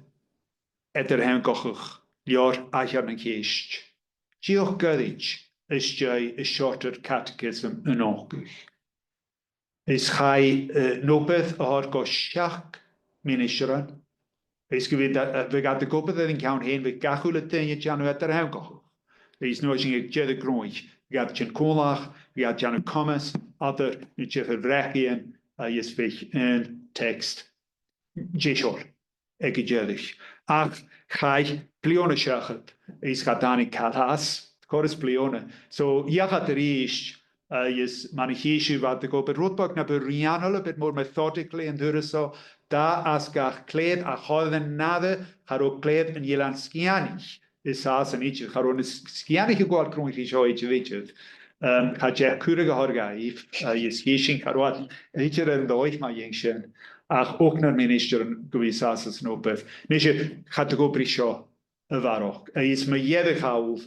eadar-theangachadh leabhar Aithghearr nan Ceist, dìreach goirid às dèidh an Shorter Catechism a nochdadh. Is chaidh, eh, an obair a thoirt gu seachd mhinistrean, is gu bhith, eh, bhiodh iad ag obair air an ceann fhèin, bhiodh gach uile duine a' dèanamh eadar-theangachadh. Is an uair sin aig deireadh ghnothaich, bhiodh iad a' tighinn còmhla, bhiodh iad a' dèanamh coimeas eadar na diofar bhreacaidhean, agus bhiodh aon text deiseil aig an deireadh. Ach chaidh bliadhna seachad, is cha tàinig càil às, còrr is bliadhna. So, dh'fheuch iad a-rithist, Agus mar a chì sibh, bha iad ag obair rud beag na bu rianail, a bit more methodically an turas seo, dà às gach clèir, ach tha an nàire, cha robh clèir an Eilein Sgitheanaich is Sasainn idir, cha robh na Sgitheanaich a' gabhail crònan ri seo idir idir. Um, cha deach cuireadh a thoirt dhaibh, agus chì sinn cha robh iad idir air an dòigh mu dheidhinn sin, ach ochd nar ministearan gu bhith an sàs san obair. Nise, cha do dh'obraich seo a bharrachd. Agus mu dheireadh thall,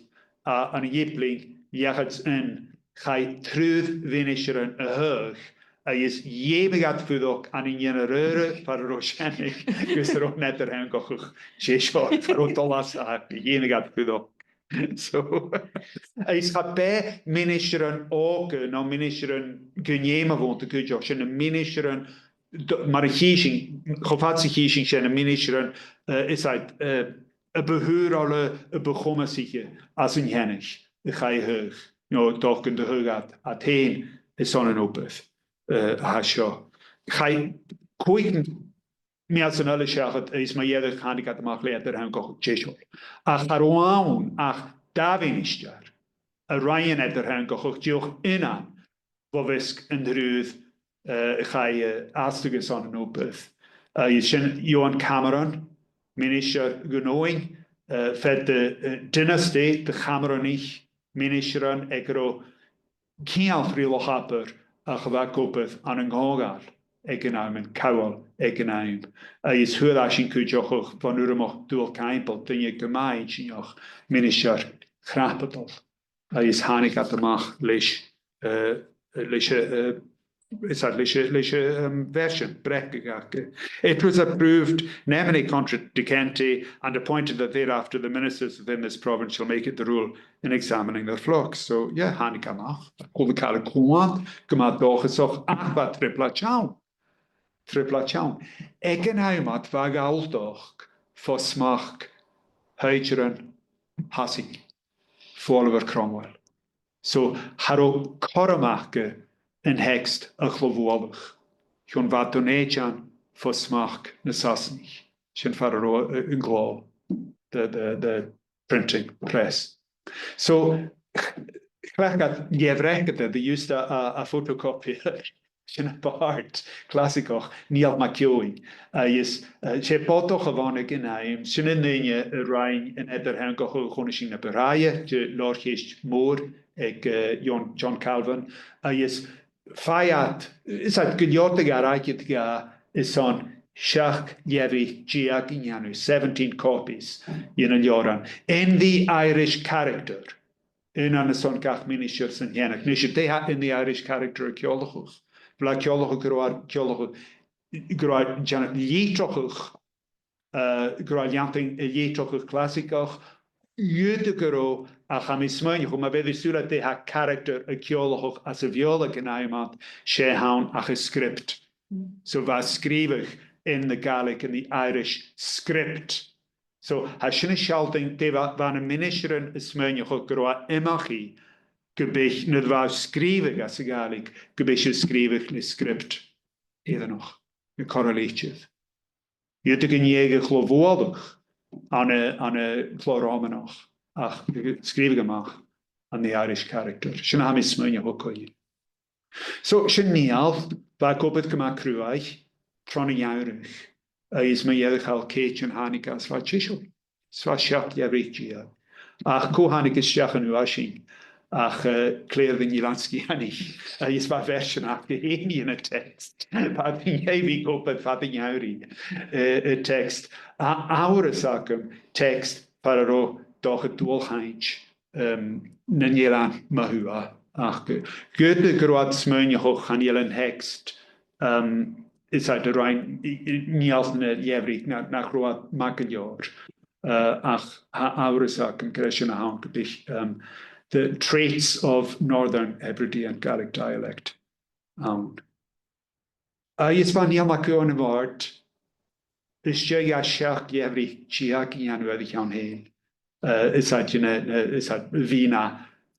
a, ann an Ìobaig, dh'fheuch iad sin, chaidh triùir mhinistearan a thaghadh, agus dh'fheumadh iad fuireach ann an Inbhir Aora far an robh sin, agus an robh an eadar-theangachadh deiseil, far an robh dol às a, dh'fheumadh iad fuireach. So, agus cha b' e ministearan òga, no ministearan gun fheum a bh' annta cuideachd, 's e na ministearan, do-, mar a chì sinn, cho fad 's a chì sinn, 's e na ministearan, eh, is iad, eh, a bu shaorála, a bu chomasaiche às an teanga a chaidh a thaghadh, no, 's dòcha gun do thagh iad iad fhèin airson an obair, eh, a tha seo. Chaidh còig mìosan eile seachad, is mu dheireadh thàinig iad a-mach le eadar-theangachadh deiseil. Ach cha robh ann ach dà mhinistear a rinn an eadar-theangachadh, dìreach aon bho mheasg an triùir, eh, a chaidh, eh, aistreadh airson an obair. Eh, is sin Eoin Cameron, ministear dhùn Eòghainn, eh, fear de, eh, dynasty de Chameranach, ministearan aig an robh ceangal ri Loch Abar ach a bha ag obair ann an comhdhail aig an àm, an Cabhal aig an àm. Agus fhuair e sin cuideachadh bhon Urramach Dùghall Caimbeul, duine gu math inntinneach, ministear chnapadail. Agus thàinig iad a-mach leis, eh, leis, eh, is that leis, leis, eh, um, version, breac aca. It was approved nemine contradicente and appointed that thereafter the ministers within this province shall make it the rule in examining their flocks. So, yeah, thàinig e a-mach. Chuala càil a' chuan, gu math dòchasach, ach bha trioblaid ann. Trioblaid ann. Aig an àm ud bha Gàidhealtachd fo smachd shaighdearan Shasainn, fo Oliver Cromwell. So, cha robh cothrom aca an text a chlò-bhualadh. Chionn bha Dùn Èideann fo smachd na Sasannaich. Sin far an robh, eh, an clò, the, the, the printing press. So, ch-, chleachd iad leth-bhreacadairean, they used a, a, a photocopier. Sin am bàrd clasaigeach, Niall MacEòghainn. Agus, eh, 's e bodach a bh' ann aig an àm, sin an duine a rinn an eadar-theangachadh a choinnich sinn na bu tràithe de Leabhar Cheist Mòr aig, eh, John, John Calvin. Agus fhuair iad, is iad gu leòr de dh'fhairge aca airson seachd leabhraichean deug a dhèanamh, seventeen copies dhen an leabhar ann. In the Irish character, aon ann airson gach ministear san teanga. Nise, dè tha in the Irish character a' ciallachadh? Bheil e a' ciallachadh gun robh, ciallachadh, gun robh e a' dèanamh litreachadh, eh, gun robh e a' leantainn an litreachadh clasaigeach? Dh'fhaodadh gun robh, ach tha mi a' smaoineachadh, ma bheir thu sùil air dè tha character a' ciallachadh anns a' Bheurla aig an àm ud, 's e th' ann ach an script. So bha e a' sgrìobhadh in the Gaelic, in the Irish script. So tha sin a' sealltainn dè bha, bha na ministearan a' smaoineachadh gun robh e iomchaidh gum biodh, nuair a bha thu a' sgrìobhadh anns a' Ghàidhlig, gum biodh sibh a' sgrìobhadh le script Èireannach, na corra-letter. Dh'fhaodadh gun deigheadh a chlò-bhualadh ann an, ann an clò Ròmanach, ach sgrìobhadh a-mach ann an Irish character. Sin a tha mi a' smaoineachadh co-dhiù. So, sin Niall, bha e ag obair gu math cruaidh, tron a' gheamhradh, agus mu dheireadh thall Cèitean thàinig e is bha e deiseil. Is bha e seachd leabhraichean deug. Ach cò thàinig a-steach an uair sin ach, eh, clèir dhen Eilean Sgitheanaich, agus bha version aca fhèin dhen an text. Bha iad air a bhith ag obair fad a' gheamhraidh, eh, an text. A, amharas agam, text far an robh, 's dòcha, dual-chainnt, um, nan eilean mu thuath aca. Dh'fhaodadh gun robh iad a' smaoineachadh chan eil an text, um, is iad a rinn i, i, Niall na leabhraichean, na, nach robh iad math gu leòr. Uh, ach tha amharas agam gur e sin a th' ann, gum biodh, um, the traits of Northern Hebridean Gaelic dialect ann. Agus bha Niall MacEòghainn a' bhàrd, is dòcha, seachd leabhraichean deug a dhèanamh air a cheann fhèin. Eh, is iad na, na, is iad a bhith na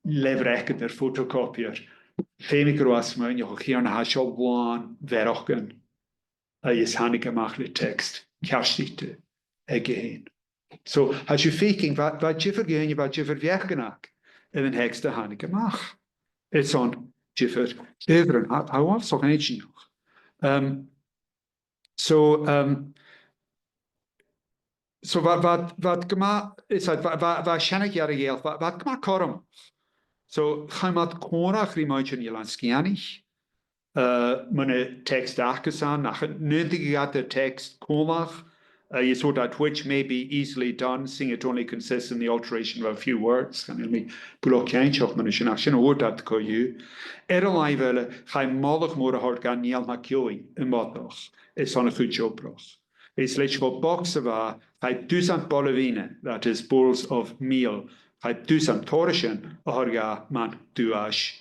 leth-bhreacadairean, photocopier. Feumaidh gun robh e a' smaoineachadh, a Thighearna, tha seo làn mhearachdan. Agus thàinig e a-mach le text ceartaichte aige fhèin. So, tha sibh a' faicinn, bha, bha diofar dhaoine, bha diofar bheachdan aca air an text a thàinig a-mach. Airson diofar adhbharan. Tha, tha e uabhasach inntinneach. Um, so, um, so bha, bha, bha iad gu math, is e, bha, bha, bha sin a' gearradh a dh'fheall, bha, bha iad gu math cothromach. So chaidh iad còmhla ri muinntir an Eilein Sgitheanaich, uh, mu na text acasan, ach n-aontaich iad air text còmhla, uh, is thuirt iad, "Which may be easily done, seeing it only consists in the alteration of a few words." Chan eil mi buileach cinnteach mu dheidhinn sin, ach sin a thuirt iad co-dhiù. Air an làimh eile, chaidh moladh mòr a thoirt dha Niall MacEòin am Bodach airson a' chuid obrach. Is leis bho bhogsa a bha e, chaidh dusan boilean-fhine, that is, bowls of meal, chaidh dusan tòrr a sin a thoirt dha mar duais.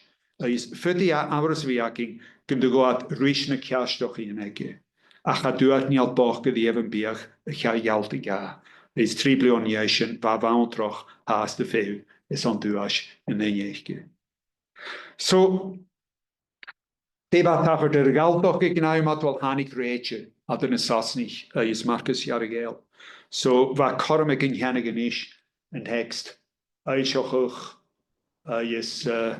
Agus faodaidh e amharas a bhith againn gun do ghabh iad ris na ceartuchaidhean aige, ach cha d' fhuair Niall bochd a-riamh am biadh a chaidh a ghealltainn dha. Is trì bliadhna an dèidh sin, bha e a' bhantrach fhathast a' feitheamh airson duais an duine aice. So, dè bha a' tachairt air a' Ghalltachd aig an àm ud? Uill, thàinig rèite eadar na Sasannaich agus Marcas Fhearghaill. So, bha cothrom aig an teanga a-nis an text fhoillseachadh agus, uh,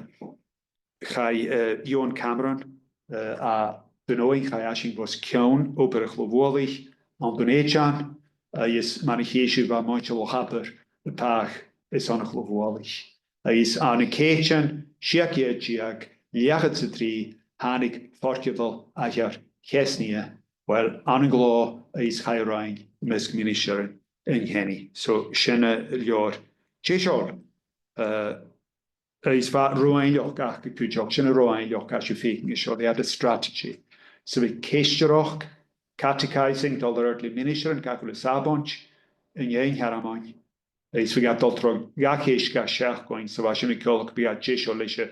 chaidh, uh, Eoin Cameron, uh, à Dùn Omhain, chaidh esan bhos cionn Obar a' Chlobh Mhullaich ann an Dùn Èideann, agus mar a chì sibh, bha muinntir Loch Abar a' pàigheadh airson a' Chlobh Mhullaich. Agus ann an Cèitean, sia ceud deug, leth-cheud 's a trì, thàinig foirceannadh aithghearr Chesnighe, uill, ann an Glaschu, agus chaidh a roinn am measg ministearan an Ceannaich. So, sin an leabhar deiseil, uh, agus bha ro-innleachd aca cuideachd, sin an ro-innleachd a tha sibh a' faicinn an seo, they had a strategy. So bha ceistearachd, catechizing, dol air adhart le ministearan gach uile Sàbaid, an aon cheàrnaidh, agus bha iad a' dol tro dhà cheist gach seachdain, so bha sin a' ciallachadh gum biodh iad deiseil leis a'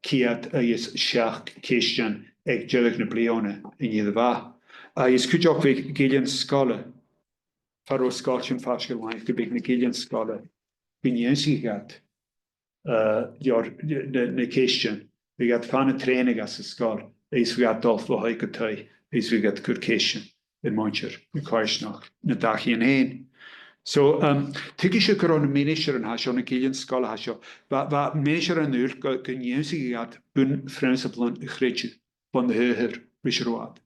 cheud agus seachd ceistean aig deireadh na bliadhna an ìre mhath. Agus cuideachd bha gillean sgoile, far an robh sgoiltean faisg air làimh, gum biodh na gillean sgoile, gun ionnsaich iad, uh, leabhar, na, na ceistean. Bhiodh iad a' faighinn an trèanadh às an sgoil, agus bhiodh iad a' dol bho thaigh gu taigh, agus bhiodh iad a' cur ceistean air muinntir na coimhearsnachd na dachaighean fhèin. So, um, tuigidh sibh gun robh na ministearan a tha seo, na gillean sgoile a tha seo, bha, bha ministearan an uilc gu, gun ionnsaich iad bun-phrionnsabalan a' chreideimh bhon a' shaothar ris an robh iad.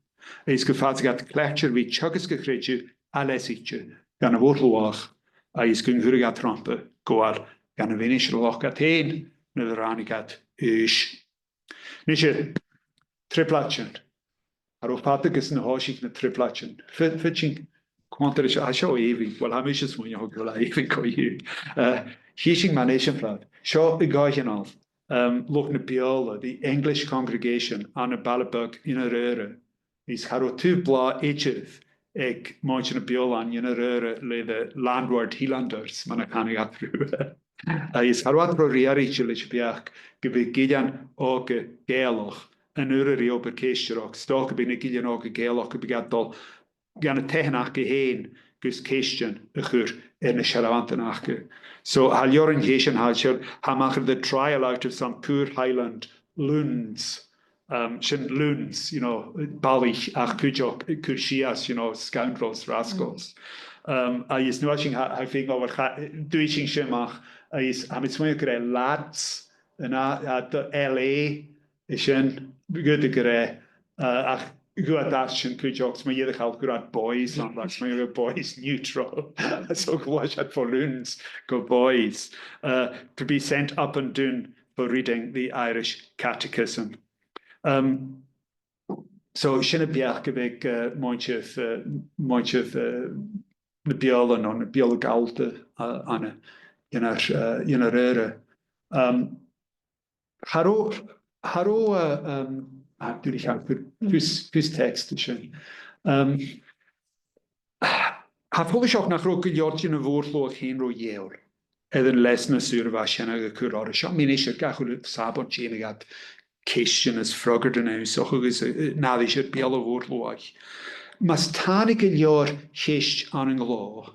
Agus gum faigheadh iad cleachdte ri teagasg a' chreideimh ath-leasaichte dhan a' mhòr-shluagh, agus gun cuireadh iad romhpa gabhail dhan a' mhinistear a lochd iad fhèin nuair a ràinig iad aois. Nise, trioblaidean. Cha robh fada gus an do thòisich na trioblaidean. Fi-, feumaidh sinn cumail ris, tha seo èibhinn, uill, tha mise a' smaoineachadh gu bheil e èibhinn co-dhiù. Eh, chì sinn mar eisimpleir. Seo an coitheanal, um, luchd na Beurla, the English congregation, ann am baile beag Inbhir Aora. Is cha robh taobh blàth idir aig muinntir na Beurla ann an Inbhir Aora le the landward Hielanders, mar a chanadh iad riutha. Agus cha robh iad ro riaraichte leis a' bheachd gum biodh gillean òga Gàidhealach an urra ri obair ceistearachd, 's dòcha gum biodh na gillean òga Gàidhealach, gum biodh iad a' dol dhan na taighean aca fhèin gus ceistean a chur air na sealbhantan aca. So, tha leabhar an t-seisein, tha seo, tha e a-mach air the trial out of some poor Highland loons, um, sin loons, you know, balaich ach cuideachd cur sìos, you know, scoundrels, rascals. Um, agus an uair sin, tha, tha feum agaibh, cha-, dùisg sinn sin a-mach, agus tha mi a' smaoineachadh gur e lads, an a, a, the L A, is sin, gu dè gur e, uh, ach ghabh iad às sin cuideachd, 's mu dheireadh thall chuir iad boys ann, ach 's mu dheireadh boys neutral. So, ghluais iad bho loons gu boys, uh, to be sent up and down for reading the Irish Catechism. Um, so, sin am beachd a bh' aig, uh, muinntir, uh, muinntir, uh, na Beurla no na Beurla Gallta, uh, ann an Inbhir, uh, Inbhir Aora. Um, cha robh, cha robh, uh, um, ah, duilich, tha, cus, cus text an sin. Um, tha e follaiseach nach robh gu leòr de na mòr-shluagh fhèin ro gheàrr air an leasan as ùr a bha sin a' cur orra. Seo, ministear gach uile Sàbaid, dhèanadh iad ceistean is freagairtean ionnsachadh agus, uh, uh, an aithisg air beulaibh mhòr-shluaigh. Mus tàinig gu leòr cheist ann an gleò,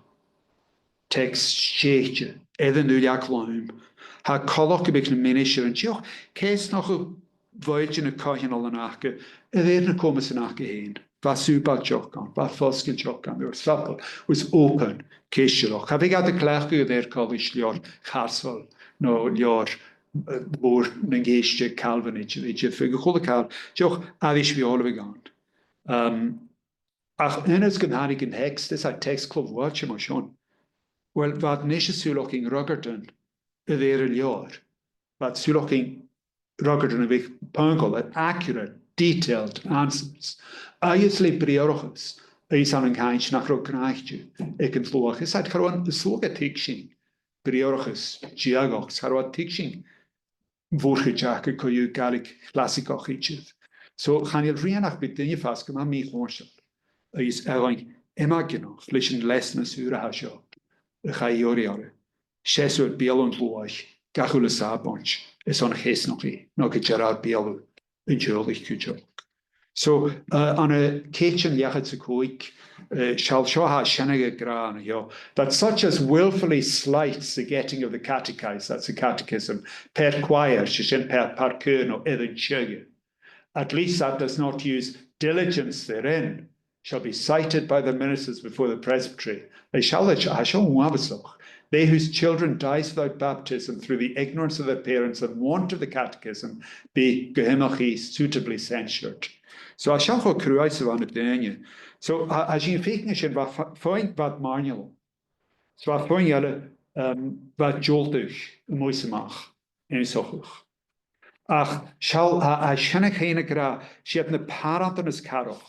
text stèidhichte, air an uile-chloinn, tha e coltach gum biodh na ministearan dìreach a' ceasnachadh a' bhuailtean a' choitheanail an aca, a rèir na comasan aca fhèin. Bha sùbailt deoch ann, bha fosgailt deoch ann, they were subtle, was open, ceistearachd. Cha bhiodh iad a' cleachdadh a rèir choltais leabhar Charswell, no leabhar, eh, mòr nan ceist Calvinach, a bhith a' faighinn a h-uile càil, deoch, a bhith a' beòthachadh ann. Um, ach aon uair 's gun tàinig an text, is e text clò-bhuailte mar sin. Well, bha iad a-nis a' sùileachadh gun robh Rogardan a' dèanamh leabhar. Bha iad a' sùileachadh gun robh Rogardan a' faighinn punctual and accurate, detailed answers. Agus le briathrachas, agus ann an cainnt nach robh cnàimhseach aig an t-sluagh. Is e, cha robh an sluagh a' tuigsinn briathrachas diadhachd, cha robh iad a' tuigsinn mòr-chuid aca co-dhiù Gàidhlig chlasaigeach idir. So chan eil rian ach bidh daoine a' fàs gu math mì-chomhartail agus a' faighinn iomadh ginealach leis an leasanas ùra a tha seo a chaidh iarraidh orra. Seasamh air beulaibh an t-sluaigh gach uile Sàbaid airson ceasnachaidh no gu dearbh beulaibh an teaghlaich cuideachd. So, uh, ann an ceudan leth-cheud 's a còig, uh, seall seo, tha sin ag ràdh an seo, that such as willfully slights the getting of the catechise, that's the catechism, per quaere, 's e sin per, per cur no air an teicheadh, at least that does not use diligence therein, shall be cited by the ministers before the presbytery. Is seall, tha seo uabhasach. They whose children dies without baptism through the ignorance of their parents and want of the catechism be gu h-iomchaidh suitably censured. So tha seo cho cruaidh 's a bha na daoine. So tha, tha sinn a' faicinn sin, bha f-, feadhainn, bha iad màirnealach. So bha feadhainn eile, um, bha iad a' diùltadh a-muigh 's a-mach ionnsachadh. Ach seall, tha, tha sin a' ciallachadh gu robh iad na pàrantan as coireach,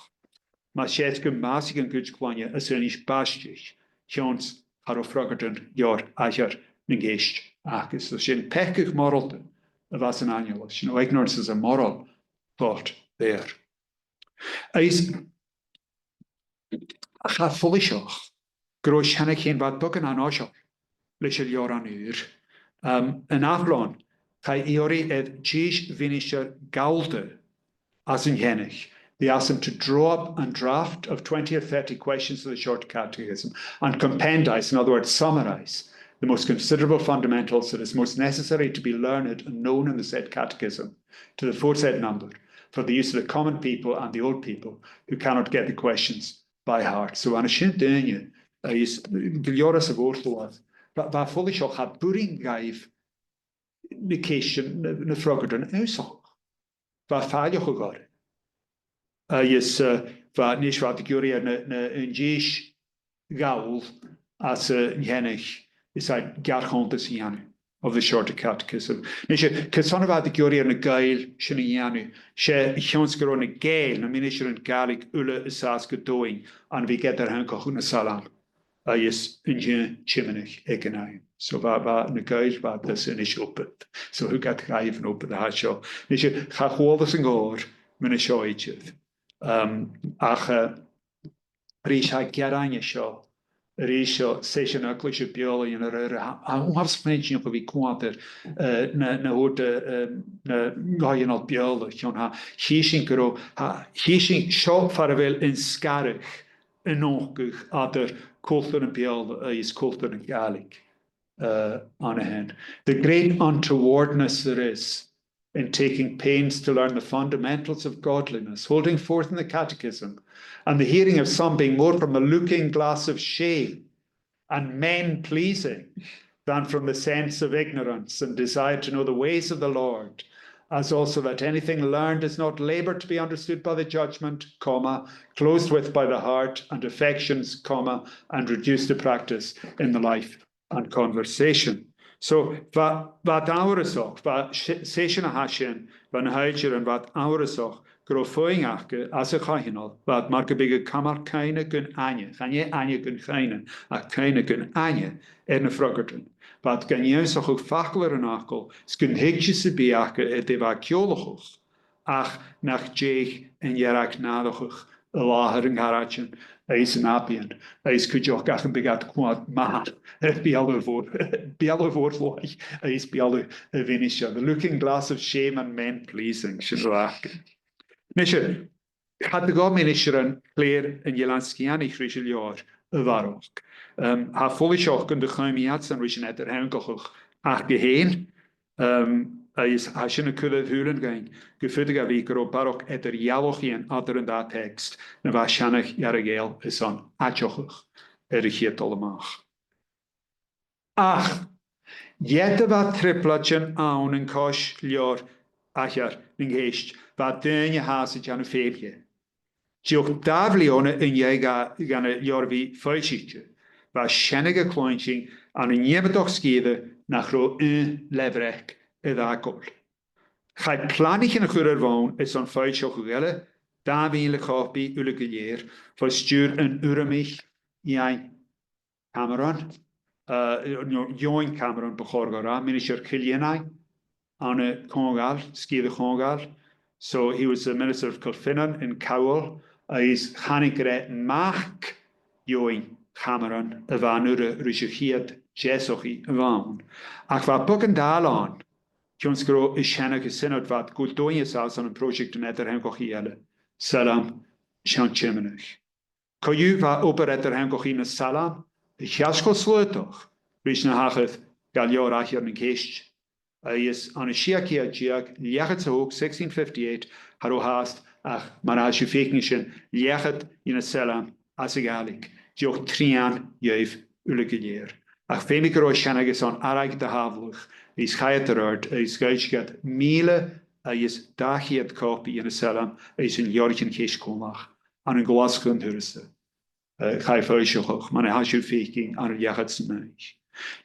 mas e 's gum bàsaich an cuid cloinne às aonais baisteach, chionn 's cha robh Rogardan gu leòr aithghearr nan ceist aca. So sin peacadh moralta a bh' anns an aineolas, you know, ignorance is a moral fault there. Agus cha follaiseach gun robh sin a' ciallachadh, bha iad beagan an-fhoiseil leis an leabhar ùr. Um, an ath bhliadhna, chaidh iarraidh air dithis mhinistear Ghallda às an t-seanchas. They asked them to draw up a draft of twenty or thirty questions for the short catechism and compendise, in other words, summarise, the most considerable fundamentals that is most necessary to be learned and known in the said catechism, to the aforesaid number, for the use of the common people and the old people who cannot get the questions by heart. So ann an sin daoine, agus gu leòr às a' mhòr-shluagh, bha, bha follaiseach, cha b' urrainn dhaibh na ceistean, na, na freagairtean ionnsachadh. Bha fàileadh orra. Agus, uh, bha, a-nis bha iad ag iarraidh air na, na, an dithis Ghall às an t-seanchas, is e geàrr-chunntas a dhèanamh of the shorter catechism. A-nis, carson a bha iad ag iarraidh air na Gàidheil sin a dhèanamh? 'S e a chionn 's gun robh na Gàidheil, na ministearan Gàidhlig uile an sàs gu domhainn, ann a bhith ag eadar-theangachadh nan Salm agus an t-Tiomnadh aig an àm. So bha, bha na Gàidheil, bha iad san Aonais Iompair. So thug iad dhaibh an obair a tha seo. A-nis, cha chuala sinn gu leòr mun a seo idir. Um, ach, uh, a-rithist, tha gearan an seo, a-rithist, seo, seisean eaglais Bheurla an-dràsta, tha, tha, tha, tha, tha, tha, tha, na, na h-uiread, eh, na, na gàirdeanan Beurla, chionn tha, chì sinn gun robh, tha, chì sinn seo far a bheil an sgaradh a' nochdadh eadar cultar na Beurla agus cultar na Gàidhlig, eh, an-sin. The great untowardness there is in taking pains to learn the fundamentals of godliness, holding forth in the catechism, and the hearing of some being more from the looking glass of shame and men pleasing than from the sense of ignorance and desire to know the ways of the Lord, as also that anything learned is not laboured to be understood by the judgment, comma, closed with by the heart and affections, comma, and reduced to practice in the life and conversation. So, bha, bha iad amharasach, bha se-, seisean a tha sin, bha na h-aithghearran, bha iad amharasach gun robh feadhainn aca às a' choitheanal, bha iad mar gum biodh a' cumail cuimhne gun aithne, chan e aithne gun cuimhne, ach cuimhne gun aithne air na freagairtean. Bha iad gan ionnsachadh facal air an fhacal, 's gun tuigse sam bith aca air dè bha a' ciallachadh, ach nach deach an dearg nàdachadh an làthair, an caraidean agus an aibidhean, agus cuideachd ach am biodh iad a' coimhead math air beulaibh mhòr, beulaibh mhòr-shluaigh agus beulaibh a' mhinistrearan. The looking glass of shame and men pleasing, sin a bh' aca. A-nis, cha do ghabh ministearan clèir an Eilein Sgitheanaich ris an leabhar a bharrachd. Um, tha e follaiseach gun do chùm iadsan ris an eadar-theangachadh aca fhèin, um, agus tha sin a' cur air shùilean dhuinn gum faodadh e bhith gun robh barrachd eadar-dhealachadh eadar an dà theacsa na bha Seanchas Earra-Ghàidheal airson aideachadh air a' chiad dol a-mach. Ach, Ged a bha trioblaidean ann an cois leabhar Athair nan Ceist, bha daoine a' fàs a' dèanamh fèill dheth. Dìreach dà bhliadhna an dèidh dha-, dhan an leabhar a bhith foillsichte, bha seanair a' cluinntinn ann an iomadach sgìre nach robh aon lethbhreac air fhàgail. Chaidh planaichean a chur air bhonn airson foillseachadh eile, dà mhìle copaidh uile gu lèir, fo stiùir an Urramaich Iain Cameron, uh, no Eòghainn Cameron, bu chòir dhomh ràdh, ministear Cill Chainnigh ann an Conghal, sgìre Chonghal. So he was the minister of Kilfinnan in Cowal, agus thàinig e ri mac Eòghainn Cameron a bha an urra ris a' chiad deasachaidh a bh' ann. Ach bha beagan dàil ann, chionn 's gun robh an seanair a' sìneadh, bha e gu dòigheil sàs ann am pròiseact an eadar-theangachaidh eile, Sailm Sheann Tiomnadh. Co-dhiù, bha obair eadar-theangachaidh na Sailm a' seasamh gu slaodach ris na thachair dha leabhar Athair nan Ceist. Agus ann an sia ceud deug, leth-cheud 's a h-ochd, sixteen fifty-eight, cha robh fhathast ach, mar a tha sibh a' faicinn an sin, leth-cheud dhe na Sailm anns a' Ghàidhlig, dìreach trì fichead dhiubh uile gu lèir. Ach feumaidh gun robh an seanair airson airgead a shàbhaladh, is chaidh iad air adhart, is dh'fhoillsich iad mìle agus dà cheud copaidh dhe na Sailm agus an leabhraichean ceist còmhla, ann an Glaschu an turas sa. Uh, chaidh foillseachadh, mar a tha sibh a' faicinn, ann an leth-cheud 's a naoi.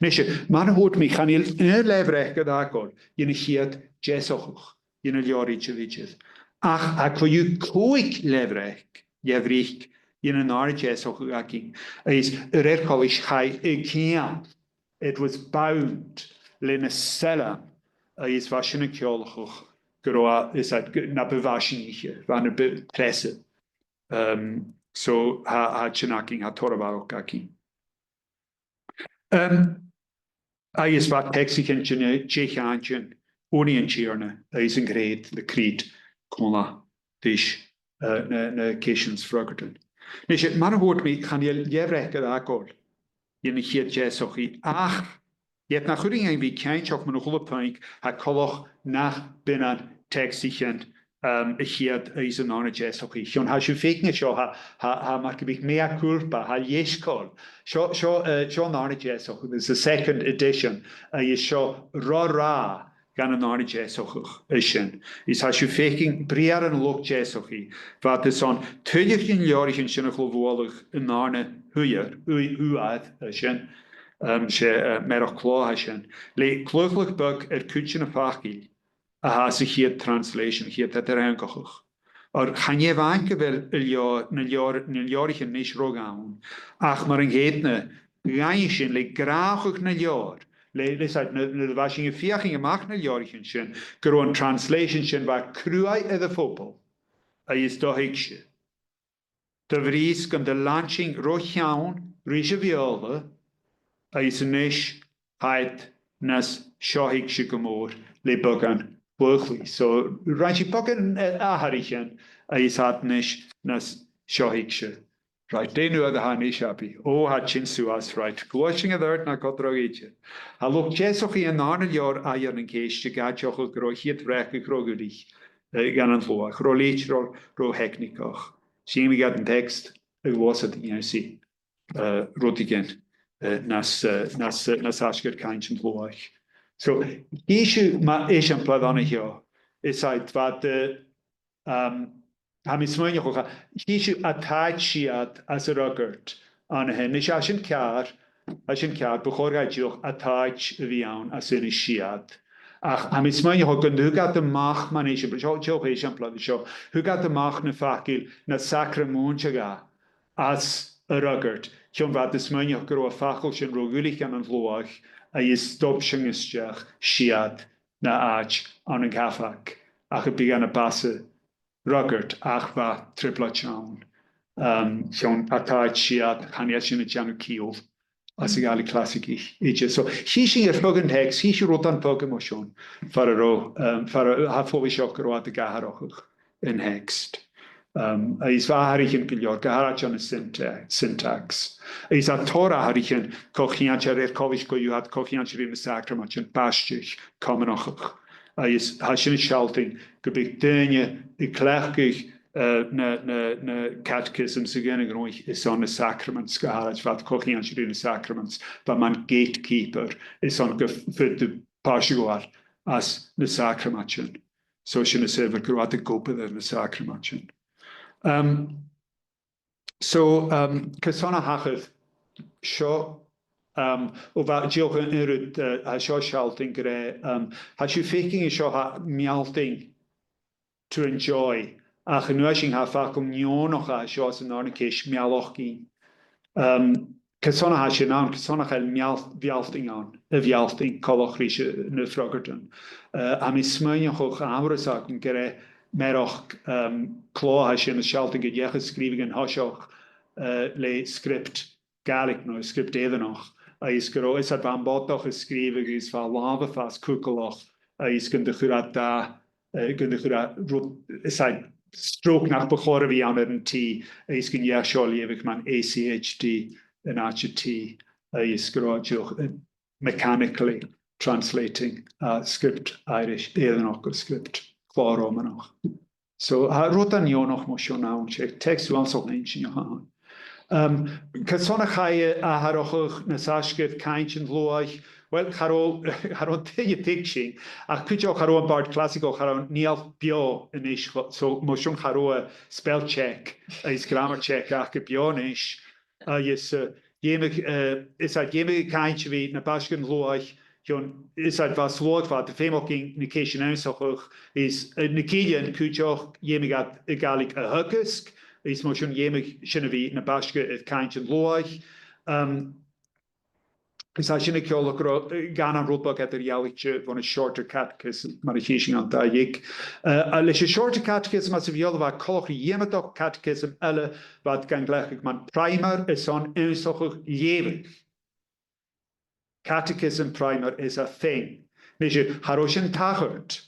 Nise, mar a thuirt mi, chan eil aon lethbhreac air fhàgail dhen a' chiad deasachadh dhe na leabhraichean a bh' idir. Ach tha co-dhiù còig lethbhreac, lethbhreac, dhen an dàrna deasachadh againn. Agus a rèir choltais chaidh a ceangal, it was bound, le na Sailm, agus bha sin a' ciallachadh gun robh, is that, na bu mhaisineach, bha na bu preasa. Um, so, tha, tha sin againn, tha tòrr a bharrachd againn. Um, agus bha teacsaichean de na deich àintean, Ùrnaigh an Tighearna, agus an Creud, the Creed, còmhla ris, uh, na, na ceistean is freagairtean. Nise, mar a thuirt mi, chan eil lethbhreac air fhàgail dhen a' chiad deasachadh, ach ged nach urrainn dhuinn a bhith cinnteach mun a h-uile puing, tha coltach nach bithinn teacsaichean, um, a' chiad agus an dàrna deasachadh. Chionn tha sibh a' faicinn an seo, tha, tha, tha mar gum biodh mea culpa, tha leisgeul. Seo, seo, uh, seo an dàrna deasachadh, it's the second edition, agus seo ro-ràdh dhen an dàrna deasachadh a tha sin. Is tha sibh a' faicinn briathran an luchd-deasachaidh, bha iad airson tuilleadh de na leabhraichean sin a chur a-mach an dàrna h-uair, ui-, uair a tha sin, um, 's e, uh, mearachd clò a tha sin, le claochlach beag air cuid de na faclan a tha sa chiad translation, chiad eadar-theangachadh. Oir chan e a-mhàin gu bheil an leabhar, na leabhar, na leabhraichean a-nis ro dhomhainn, ach mar an ceudna, dh'aindeoin sin le gràdhachadh na leabhar, le, le, 's e, nuair, nuair a bha sinn a' feuchainn a-mach na leabhraichean sin, gun robh an translation sin, bha e cruaidh air a' phoball, agus do thuigse. Do bhrìgh 's gun do lean sinn ro cheann ris a' Bheurla, agus a-nis tha iad nas seothuigse gu mòr le beagan claochlaidh. So, rinn sinn beagan, eh, atharraichean, agus tha iad a-nis nas seothuigse. Right, dè an uair a tha e a-nis, Abbie? Ò, tha e a' tighinn suas, right. Gluaisidh sinn air adhart na codrog idir. Tha luchd-deasachaidh an dàrna leabhar Athair nan Ceist ag aideachadh gun robh a' chiad bhreac ro dhuilich, eh, dhan an t-sluagh, ro leithid, ro, ro theicnigeach. 'S fheudar dhuinn an text a ghluasad a-nis, eh, rudeigin, eh, nas, eh, nas, eh, nas fhaisge air cainnt an t-sluaigh. So, chì sibh mar eisimpleir an seo, is e, bha, eh, um, tha mi a' smaoineachadh, chì sibh "a tàit siud" anns an fhreagairt an sin. Nis, tha sin ceàrr, tha sin ceàrr, bu chòir dhaibh dìreach "a tàit" a bhith ann às aonais "siud". Ach tha mi a' smaoineachadh gun tug iad a-mach, mar eisimpleir, seo, seo eisimpleir an seo, thug iad a-mach na faclan "na sacramùinte" dha às an fhreagairt, chionn bha iad a' smaoineachadh gun robh am facal sin ro dhuilich dhan an t-sluagh, agus stob sinn a-steach "siud" na "àit" ann an cabhaig, ach a bhith gan a bàs' an fhreagairt, ach bha trioblaid ann. Um, chionn "a tàit siud", chan eil sin a' dèanamh ciall anns a' Ghàidhlig chlasaigeach idir. So, chì sinn air feadh an text, chì sibh rudan beaga mar sin, far an robh, um, far a, tha e follaiseach gun robh iad ag atharrachadh an text. Um, agus bha atharraichean gu leòr, gu h-àraid ann an synta-, syntax. Agus tha tòrr atharraichean co-cheangailte, a rèir choltais co-dhiù, tha iad co-cheangailte ri na sàcramaidean, baisteadh, comannachadh. Agus tha sin a' sealltainn gum biodh daoine a' cleachdadh, uh, na, na, na catechisms a' ghaoth, is ann na sacraments gu h-àraid, bha iad co-cheangailte ri na sacraments, bha mi an gatekeeper, is ann gu faod thu pàirt a ghabhail anns na sàcramaidean. So sin as adhbhar gun robh iad ag obair air na sàcramaidean. Um, so, um, carson a thachair seo, um, o bha, dìreach an rud, uh, tha seo a' sealltainn gur e, um, tha sibh a' faicinn an seo, tha mealltainn to enjoy. Ach an uair sin tha facal neònach an seo san dàrna ceist, meallachdainn. Um, carson a tha sin ann, carson a tha meall-, mealltainn ann, a' mhealltainn coltach ris na frogairtean. Uh, tha mi a' smaoineachadh, tha amharas agam gur e mearachd, um, clò a tha sin a' sealltainn gun deach an sgrìobhadh an toiseach, uh, le script Gàidhlig no script Èireannach, agus gun robh, is e, bha am bodach a' sgrìobhadh agus bha a làmh a' fàs cugallach, agus gun do chuir e dà, eh, gun do chuir e ru-, is e, stroke nach bu chòir a bhith ann air an T, agus gun deach seo a leughadh mar A C H D an àite T, agus gun robh e dìreach, eh, mechanically translating, uh, script Irish, Èireannach gu script clò Ròmanach. So, tha rudan neònach mar sin ann, 's e text uabhasach inntinneach a th' ann. Um, carson a chaidh atharrachadh nas fhaisge air cainntean an t-sluaigh? Well, cha robh, cha robh an duine a' tuigsinn, ach cuideachd cha robh am bàrd clasaigeach, cha robh e an-diugh beò a-nis, cho-, so mar sin cha robh, eh, spell check agus grammar check aca beò a-nis. Agus, eh, dh'fheumadh, eh, is e, dh'fheumadh cainnt a bhith na b' fhaisge air an t-sluagh, chionn, is e, bha sluagh, bha iad a' feumachdainn na ceistean ionnsachadh, is, eh, na gillean cuideachd, dh'fheumadh iad a' Ghàidhlig a theagasg, is mar sin dh'fheumadh sin a bhith na b' fhaisge air cainntean an t-sluaigh. Um, is tha sin a' ciallachadh gun robh, eh, dhan an rud beag eadar-dhealaichte bhon a' Shorter Catechism, mar a chì sinn an dà dhiog. Eh, a, leis a' Shorter Catechism anns a' Bheurla bha e coltach ri iomadach catechism eile, bha iad gan glacadh mar primer airson ionnsachadh leughadh. Catechism primer is a thing. Nise, cha robh sin a' tachairt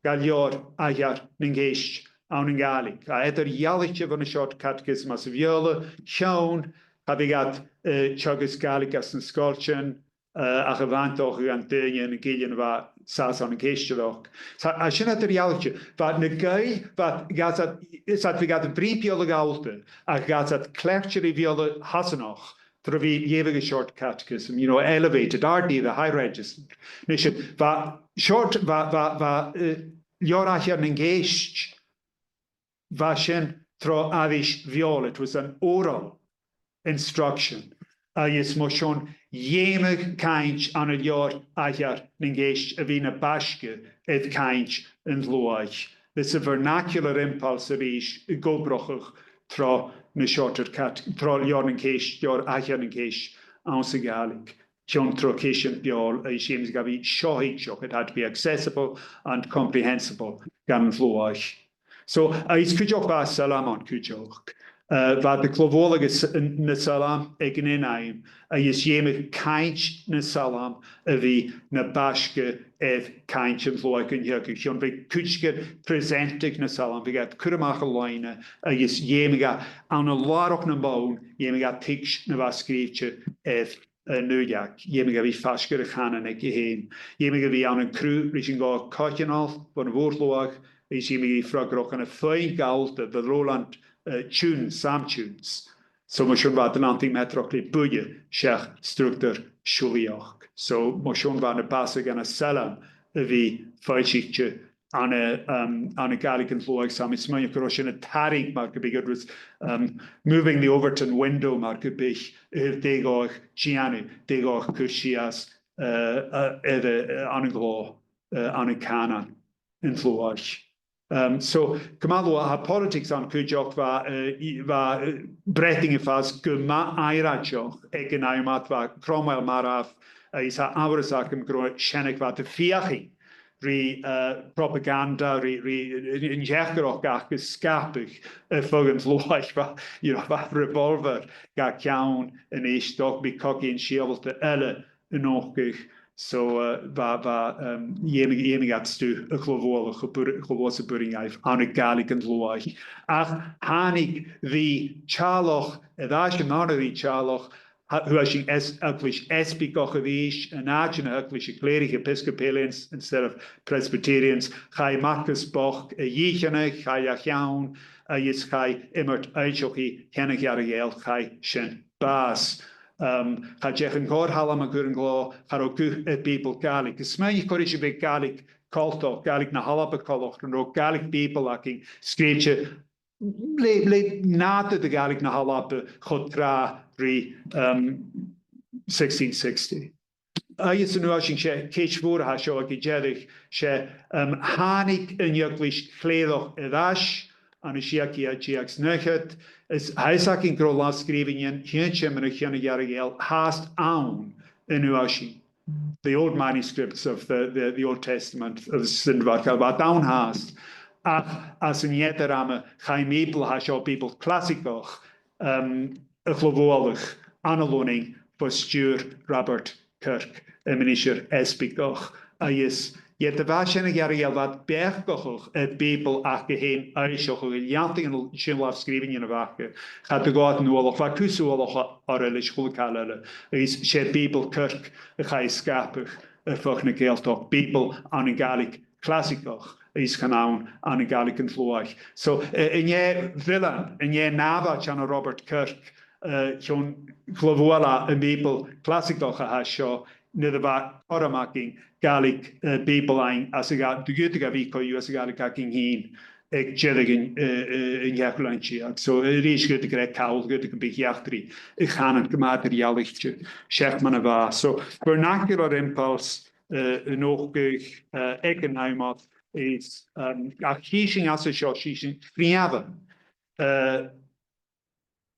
gu leòr aithghearr nan ceist ann an Gàidhlig. Tha e eadar-dhealaichte bhon a' Shorter Catechism anns a' Bheurla, chionn cha bhiodh iad, eh, teagasg Gàidhlig anns na sgoiltean, eh, ach a' bhantainn dhan daoine, na gillean a bha an sàs ann an ceistealachd. Tha, tha sin eadar-dhealaichte. Bha na Gàidh-, bha, ghabh iad, is iad, bhiodh iad a' bruidhinn Beurla Ghallta, ach ghabh iad cleachdte ri Beurla Shasannach, tro bhith a' leughadh a' Short Catechism, you know, elevated, ardèidh, the high register. Nise, bha Short, bha, bha, bha, eh, leabhar aithghearr nan ceist, bha sin tro aibhis Bheurla, it was an oral instruction. Agus mar sin, dh'fheumadh cainnt ann an leabhar aithghearr nan ceist a bhith na b' fhaisge air cainnt an t-sluaigh. This a vernacular impulse a-rithist ag obrachadh tro na Shorter Cat-, tro leabhar nan ceist, leabhar aithghearr nan ceist anns a' Ghàidhlig. Chionn tro ceistean Beurla, agus dh'fheumadh e a bhith seo shìnteach, it had to be accessible and comprehensible dhan t-sluagh. So, agus cuideachd bha sailm ann cuideachd. Eh, bha iad a' clò-bhualadh agus na sailm aig an aon àm, agus dh'fheumadh cainnt na sailm a bhith na b' fhaisge air cainnt an t-sluaigh gun teagamh. Chionn bhiodh cuideigin a' presenting na sailm, bhiodh iad a' cur a-mach an loidhne, agus dh'fheumadh e, ann an làrach nam bonn, dh'fheumadh e tuigs' na bha sgrìobhte air an duilleag, dh'fheumadh e a bhith faisg air a' chànan aige fhèin, dh'fheumadh e a bhith ann an cruth ris an gabhail coitheanal bhon a' mhòr-shluagh, agus dh'fheumadh e a bhith freagarrach ann am fuinn Ghallta, the Lowland, eh, tunes, psalm tunes. So mar sin bha iad a' leantainn meadrachd le buille seach structar siollaidheachd. So mar sin bha e na b' fhasa dha na sailm a bhith foillsichte ann an, um, ann an Gàidhlig an t-sluaigh, 's tha mi a' smaoineachadh gun robh sin a' tarraing, mar gum biodh, it was, um, moving the Overton window, mar gum biodh, eh, dè dh'fhaodadh dèanamh, dè dh'fhaodadh cur sìos, eh, eh, air, eh, ann an clò, eh, ann an cànan an t-sluaigh. Um, so, gu math luath, tha politics ann cuideachd, bha, eh, i-, bha, eh, Breatainn a' fàs gu math aimhreateach aig an àm ud, bha Cromwell marbh, agus tha amharas agam gun robh seann, bha iad a' feuchainn ri, eh, propaganda, ri, ri, ri an teachdaireachd aca a sgapadh, eh, feadh an t-sluaigh, bha, you know, bha revolver gach ceann a-nis, 's dòcha gum biodh cogaidhean sìobhalta eile a' nochdadh. So, eh, bha, bha, um, dh'fheumadh, dh'fheumadh iad stuth a chlò-bhualadh, cho bur-, cho luath 's a b' urrainn dhaibh, ann an Gàidhlig an t-sluaigh. Ach thàinig ri teaghlach, air ais an ann ri teaghlach, tha, thug e sin eas-, eaglais easbaigach a-rithist, an àite na h-eaglais, a chlèirich, Episcopalians instead of Presbyterians, chaidh Marcas bochd a dhìcheannach, chaidh a cheann, agus chaidh iomairt fhoillseachaidh Cheann a' Ghearraidh Ghàidheal, chaidh sin bàs. Um, cha deach an còrr thalam a chur an clò, cha robh guth air Bìoball Gàidhlig. Is smaoinich, chuir sibh Gàidhlig coltach, Gàidhlig na h-Alba coltach, an robh Gàidhlig Bìoball againn sgrìobhte le, le nàdar de Ghàidhlig na h-Alba cho tràth ri, um, sixteen sixty. Agus an uair sin, 's e ceist mhòr a tha seo aig an deireadh, 's e, um, thàinig an Eaglais Chlèireach air ais ann an sia ceud deug 's a naochad, is tha fhios againn gun robh làmh-sgrìobhainnean Sheumais Cheann a' Ghearraidh Ghàidheal fhathast ann an uair sin. The old manuscripts of the, the, the Old Testament of Saint Mark, bha iad ann fhathast. Ach anns an eadar-ama, chaidh am Bìoball a tha seo, Bìoball clasaigeach, um, a chlò-bhualadh ann an Lunnainn fo stiùir Robert Kirk, am ministear easbaigach. Agus ged a bha sin a' gearradh, bha iad beachdachadh air Bìoball aca fhèin fhoillseachadh, a' leantainn an sin làmh-sgrìobhainnean a bh' aca. Cha do ghabh iad an uallach, bha cus uallach orra leis a h-uile càil eile. Agus 's e Bìoball Kirk a chaidh a sgapadh air feadh na Gàidhealtachd, Bìoball ann an Gàidhlig clasaigeach, is chan ann ann an Gàidhlig an t-sluaigh. So, eh, an e bhilean, an e nàmhaid ann an Robert Kirk, eh, chionn clò-bhualadh am Bìoball clasaigeach a tha seo, nuair a bha cothrom againn Gàidhlig, eh, Bìobaill fhaighinn às a' Ghà-, do dh'fhaodadh e a bhith co-dhiù às a' Ghàidhlig againn fhìn aig deireadh an, eh, eh, an t-seachdamh linn deug. So, a-rithist, dh'fhaodadh gur e call, dh'fhaodadh gum biodh eachdraidh a' chànain gu math eadar-dhealaichte seach mar a bha. So, vernacular impulse, eh, an ochdamh, eh, aig an àm ud is, um, ach chì sinn às a seo, chì sinn freumhan, eh,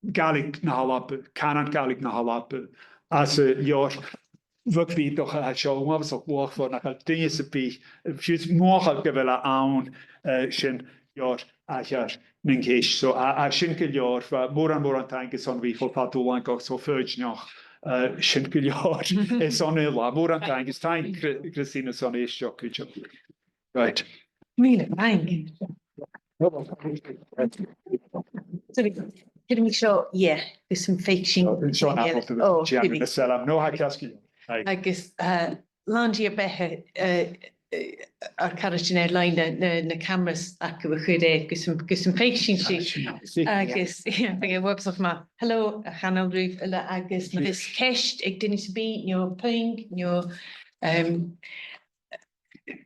Gàidhlig na h-Alba, cànan Gàidhlig na h-Alba, às an leabhar bheag bìodach a tha seo, uabhasach luachmhor, nach eil duine sam bith, fiù 's mothachail gu bheil e ann, eh, sin leabhar Athair nan Ceist. So, a, a, sin gu leòr, bha mòran, mòran taing airson a bhith cho fada ùr agus cho foighidneach, eh, sin gu leòr, airson an latha. Mòran taing, is taing Chri-, Christina airson èisteachd cuideachd. Right. Mìle taing. Sorry, cuiridh mi seo, yeah, gus am faic sinn. Seo an apple to the Oh, Gianna sorry. Miss Ella. No, I can't ski. Aye. Agus, eh, làn-dìochuimhne, eh, eh, ar caraidean air-loidhne, na, na, na cameras aca a chur air, gus am, gus am faic sinn sibh. Agus, yeah, bidh e uabhasach math. Hello, a Chanel Ruth, Ella, agus ma bhios ceist aig duine sam bith, no puing, no, um,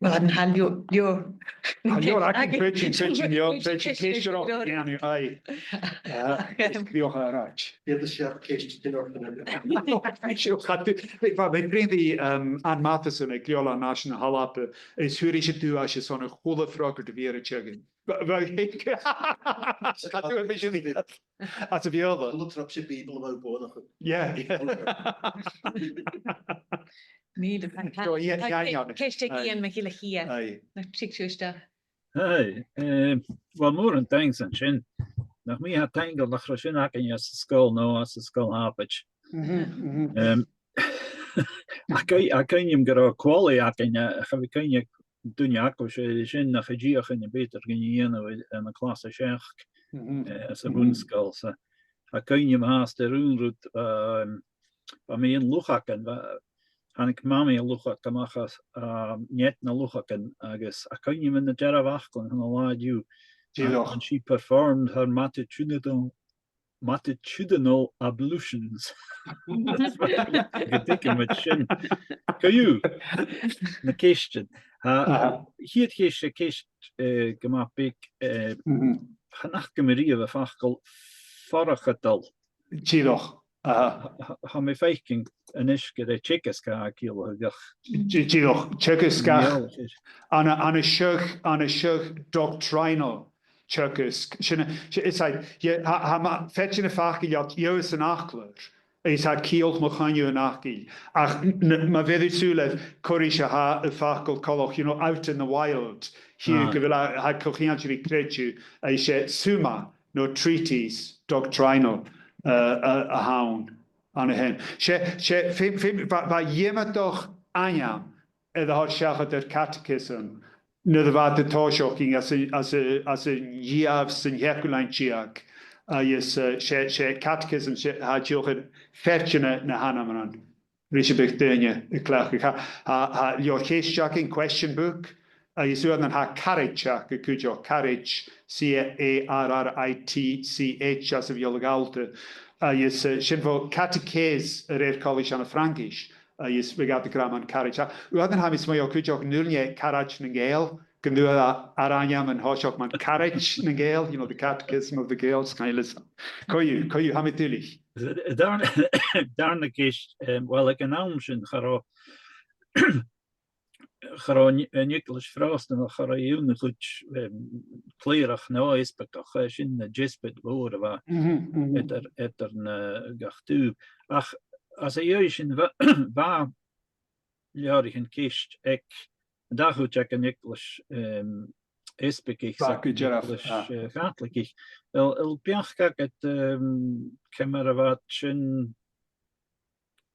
well, an tha leabhar, leabhar. Tha leabhar againn, feuch sinn, feuch sinn leabhar, feuch sinn ceist air a dhèanamh, aye. Eh, is brèagha a ràdh. Bidh e seach ceist air a dhèanamh. Seo, cha do, bha, bha mi a' bruidhinn ri, um, Anne Matheson aig Leabharlann Nàiseanta na h-Alba, is fhuair ise duais airson a h-uile freagairt a bh' air a theagasg. Bha, bha, cha do, bha sin iad. Às a' Bheurla. Uile trup 's e Bìoball a bha buannachadh. Yeah, yeah. Mìle taing. So, yeah, yeah, yeah. Ceist aig Iain MacGilleChia. Aye. Nach tig sibh a-steach. Aye, eh, well, mòran taing airson sin. Nach mi a tha taingeil nach robh sin againn anns an sgoil no anns an Sgoil Shàbaid. Mhm, mhm. Em, tha cuimh-, tha cuimhn' agam gun robh quality againn, eh, cha bhi cuimhne aig duine agaibhse air sin, ach a' dìochuimhne a bh' air a bhith a' dèanamh ann an clas a seachd, eh, sa bhun-sgoil. So, tha cuimhne agam fhathast air aon rud, um, bha mi ann an Loch Agam, bha, thàinig Mamaidh a Loch Agam a-mach à, um, nead na Loch Agam, agus tha cuimhne agam air na dearbh fhaclan chun an latha an-diugh. Dìreach. And she performed her matutinal, matutinal ablutions. Gu dè tha sin. Co-dhiù, na ceistean. Tha, a' chiad cheist, 's e ceist, eh, gu math beag, eh, chan fhaca mi riamh am facal forchadal. Dìreach. Tha, tha, tha mi a' faicinn a-nis gur e teagasg a tha e a' ciallachadh. Dì-, dìreach, teagasg. Ann an, ann an seagh, ann an seagh doctrinal teagasg. Sin, sin, is e, yeah, tha, tha mi a' faighinn am facal ud, eòlas an fhaclair, is tha e a' ciallachadh mo choinneamh an fhacail. Ach n-, n-, ma bheir thu sùil air cò ris a tha am facal coltach, you know, out in the wild, chì thu gu bheil e, tha e co-cheangailte ri creideamh, is e summa, no treatise doctrinal, uh, a, a th' ann, ann a shin. 'S e, 's e, feumaidh, feumaidh, bha, bha iomadach ainm air a thoirt seachad air catechism nuair a bha iad a' tòiseachadh anns a', anns a', anns a' gheamhradh san t-seachdamh linn deug, agus, uh, 's e, 's e catechism, 's e, tha e a' ciallachadh fèilte na, na h-ainmean ris am biodh daoine a' cleachdadh. Tha, tha, tha leabhar cheist againn, question book, Agus uaireannan tha carriage aca cuideachd, carriage, C A R R I T C H, anns a' Bheurla Ghallta. Agus, eh, sin bho catechèse a rèir choltais ann am Fraingis. Agus bhiodh iad ag ràdh mun carriage. Ach uaireannan tha mi a' smaoineachadh cuideachd an urrainn carriage nan Gàidheal, gun d' fhuair e ainm an toiseach mar carriage nan Gàidheal, you know, the catechism of the Gaels, chan eil fhios. Co-dhiù, co-dhiù, tha mi duilich. Dàrna, dàrna ceist, em, well, aig an àm sin, cha robh, cha robh an, an Eaglais Phròstanach, cha robh i aon a' chuid, em, clèireach no easbaigeach, eh, sin na deasbad mhòr a bha Mhm, mhm. eadar, eadar na gach taobh. Ach, às a dhèidh sin, bha, bha leabhraichean-ceist aig an dà chuid aig an Eaglais, em, Easbaigeach 's Bha aig gu an dearbh, Eaglais, ah. eh, Chaitligich. A bheil, a bheil beachd agad, em, ciamar a bha sin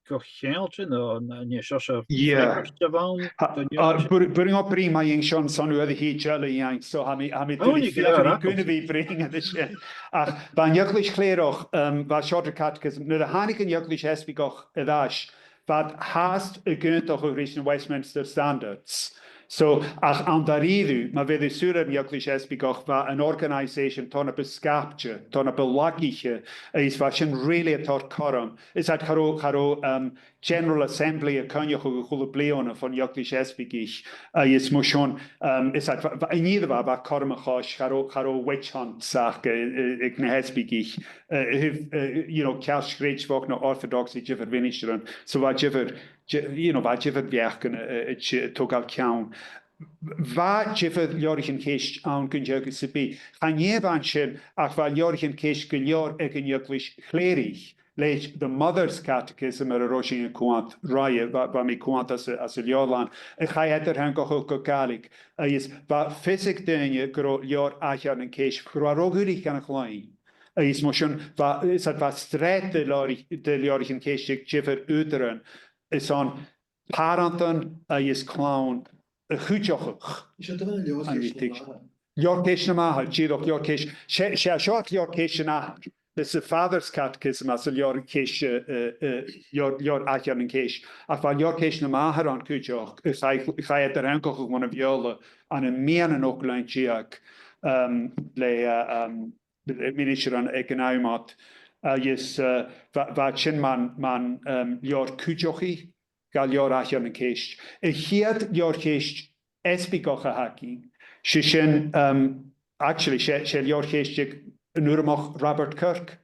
gu cheangailte, no, no, an e seo, seo Yeah. freagairt a bh' ann Tha, don ah, leabhar sin? bur-, b' urrainn dhomh bruidhinn mu dheidhinn seo airson uair a thìde eile, Iain, so tha mi, tha mi Ò, duilich, nì gu leòr, feumaidh mi gu feumaidh mi bruidhinn air sin. Ach bha an Eaglais Chlèireach, um, bha Shorter Catechism, nuair a thàinig an Eaglais Easbaigeach air ais, bha iad fhathast ag aontachadh ris na Westminster Standards. So, ach ann dha-rìribh, ma bheir thu sùil air an Eaglais Easbaigeach, bha an organisation tòrr na bu sgaipte, tòrr na bu lagaiche, agus bha sin really a' toirt cothrom. Is e, cha robh, cha robh, um, General Assembly a' coinneachadh a h-uile bliadhna fon Eaglais Easbaigeach, agus mar sin, um, is e, bha, bha, an ìre mhath, bha cothrom a' chois, cha robh, cha robh witch hunts aca, eh, eh, aig na h-easbaigeach, eh, eh, eh, you know, ceart-sgread bhochd no orthodox aig diofar mhinistearan. So bha diofar, di-, you know, bha diofar bheachdan, eh, eh, a' togail ceann. Bha diofar leabhraichean-ceist ann gun teagamh sam bith. Chan e a-mhàin sin, ach bha leabhraichean-ceist gu leòr aig an Eaglais Chlèirich, leithid The Mother's Catechism, air an robh sinn a' coimhead roimhe, bha, bha mi a' coimhead às a, às an leabharlann, a chaidh eadar-theangachadh gu Gàidhlig, agus bha fios aig daoine gun robh leabhar aithghearr nan ceist, gun robh e ro dhùrachdach dhan a' chloinn. Agus mar sin, bha, is e, bha sreath de leabhraich-, de leabhraichean-ceist aig diofar ùghdaran, airson pàrantan agus clann a chuideachadh. Is e, dè an leabhar-ceist na màthair? Leabhar-ceist na màthair, dìreach leabhar-ceist. 'S e, 's e seo leabhar-ceist an ath-, is e Father's Catechism às an leabhar-ceist, eh, eh, eh, leabhar, leabhar aithghearr nan ceist. Ach bha leabhar-ceist na màthair ann cuideachd, a chaidh, chaidh eadar-theangachadh bhon a' Bheurla ann am meadhan an ochdamh linn deug, um, le, eh, um, ministearan aig an àm ud. Agus, eh, bha, bha sin mar, mar, um, leabhar cuideachaidh dha leabhar aithghearr nan ceist. A' chiad leabhar-cheist easbaigeach a th' againn, 's e sin, um, actually, 's e, 's e leabhar-cheist aig an Urramach Robert Kirk.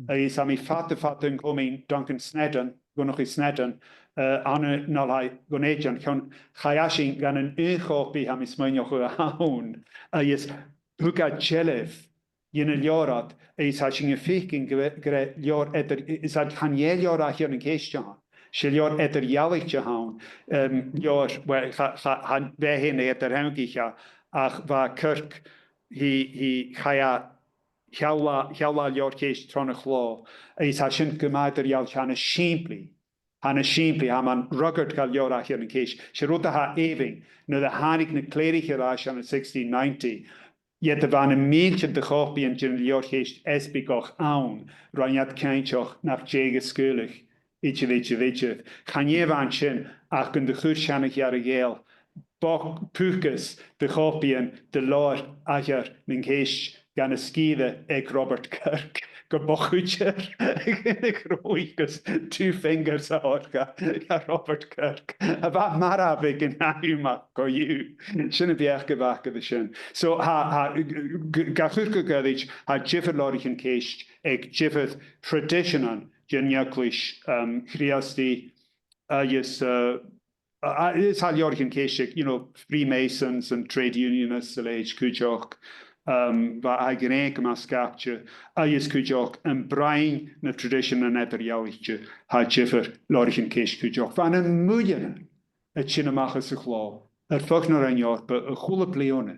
Agus tha mi fada, fada an comain Duncan Sneddon, Dhonnchaidh Sneddon, eh, ann an Oilthigh Dhùn Èideann, chionn chaidh esan dhan an aon chopaidh tha mi a' smaoineachadh a th' ann, agus thug e dealbh dhen an leabhar ud, agus tha sinn a' faicinn gu, gu robh leabhar eadar, is e, chan e leabhar aithghearr nan ceist a th' ann, 's e leabhar eadar-dhealaichte a th' ann, em, leabhar, well, cha, cha, chan e e fhèin a eadar-theangaich e, ach bha Kirk, he, he, chaidh e shealladh, shealladh leabhar-cheist tron a' chlò, agus tha sin gu math eadar-dhealaichte, tha e nas sìmplidh, tha e nas sìmplidh, tha e mar fhreagairt dha leabhar aithghearr nan ceist. 'S e rud a tha èibhinn, nuair a thàinig na clèirich air ais ann an sixteen ninety, ged a bha na mìltean de chopaidhean den leabhar-cheist easbaigeach ann, rinn iad cinnteach nach dèidheadh sgaoileadh idir, idir, idir. Chan e a-mhàin sin, ach gun do chuir seann Ghearra-Ghàidheal boc-, pùcas de chopaidhean de leabhar aithghearr nan ceist dhan an sgìre aig Robert Kirk, gu bo chuidear, gun do chruthaich e two fingers a thoirt dha, dha Robert Kirk, a bha marbh aig an àm ud co-dhiù. Sin am beachd a bh' aca air sin. So, tha, tha, g-, g-, ga chur gu goirid, tha diofar leabhraichean-ceist aig diofar thraidiseanan den Eaglais, um, Chrìosdaidh, agus, uh, a, a, is tha leabhraichean-ceist aig, you know, Freemasons and trade unionists a leithid cuideachd, um, bha e gu math sgaipte, agus cuideachd am broinn na traidiseanan eadar-dhealaichte, tha diofar leabhraichean-ceist cuideachd. Bha na muileannan a' tighinn a-mach às a' chlò, air feadh na Roinn Eòrpa a h-uile bliadhna,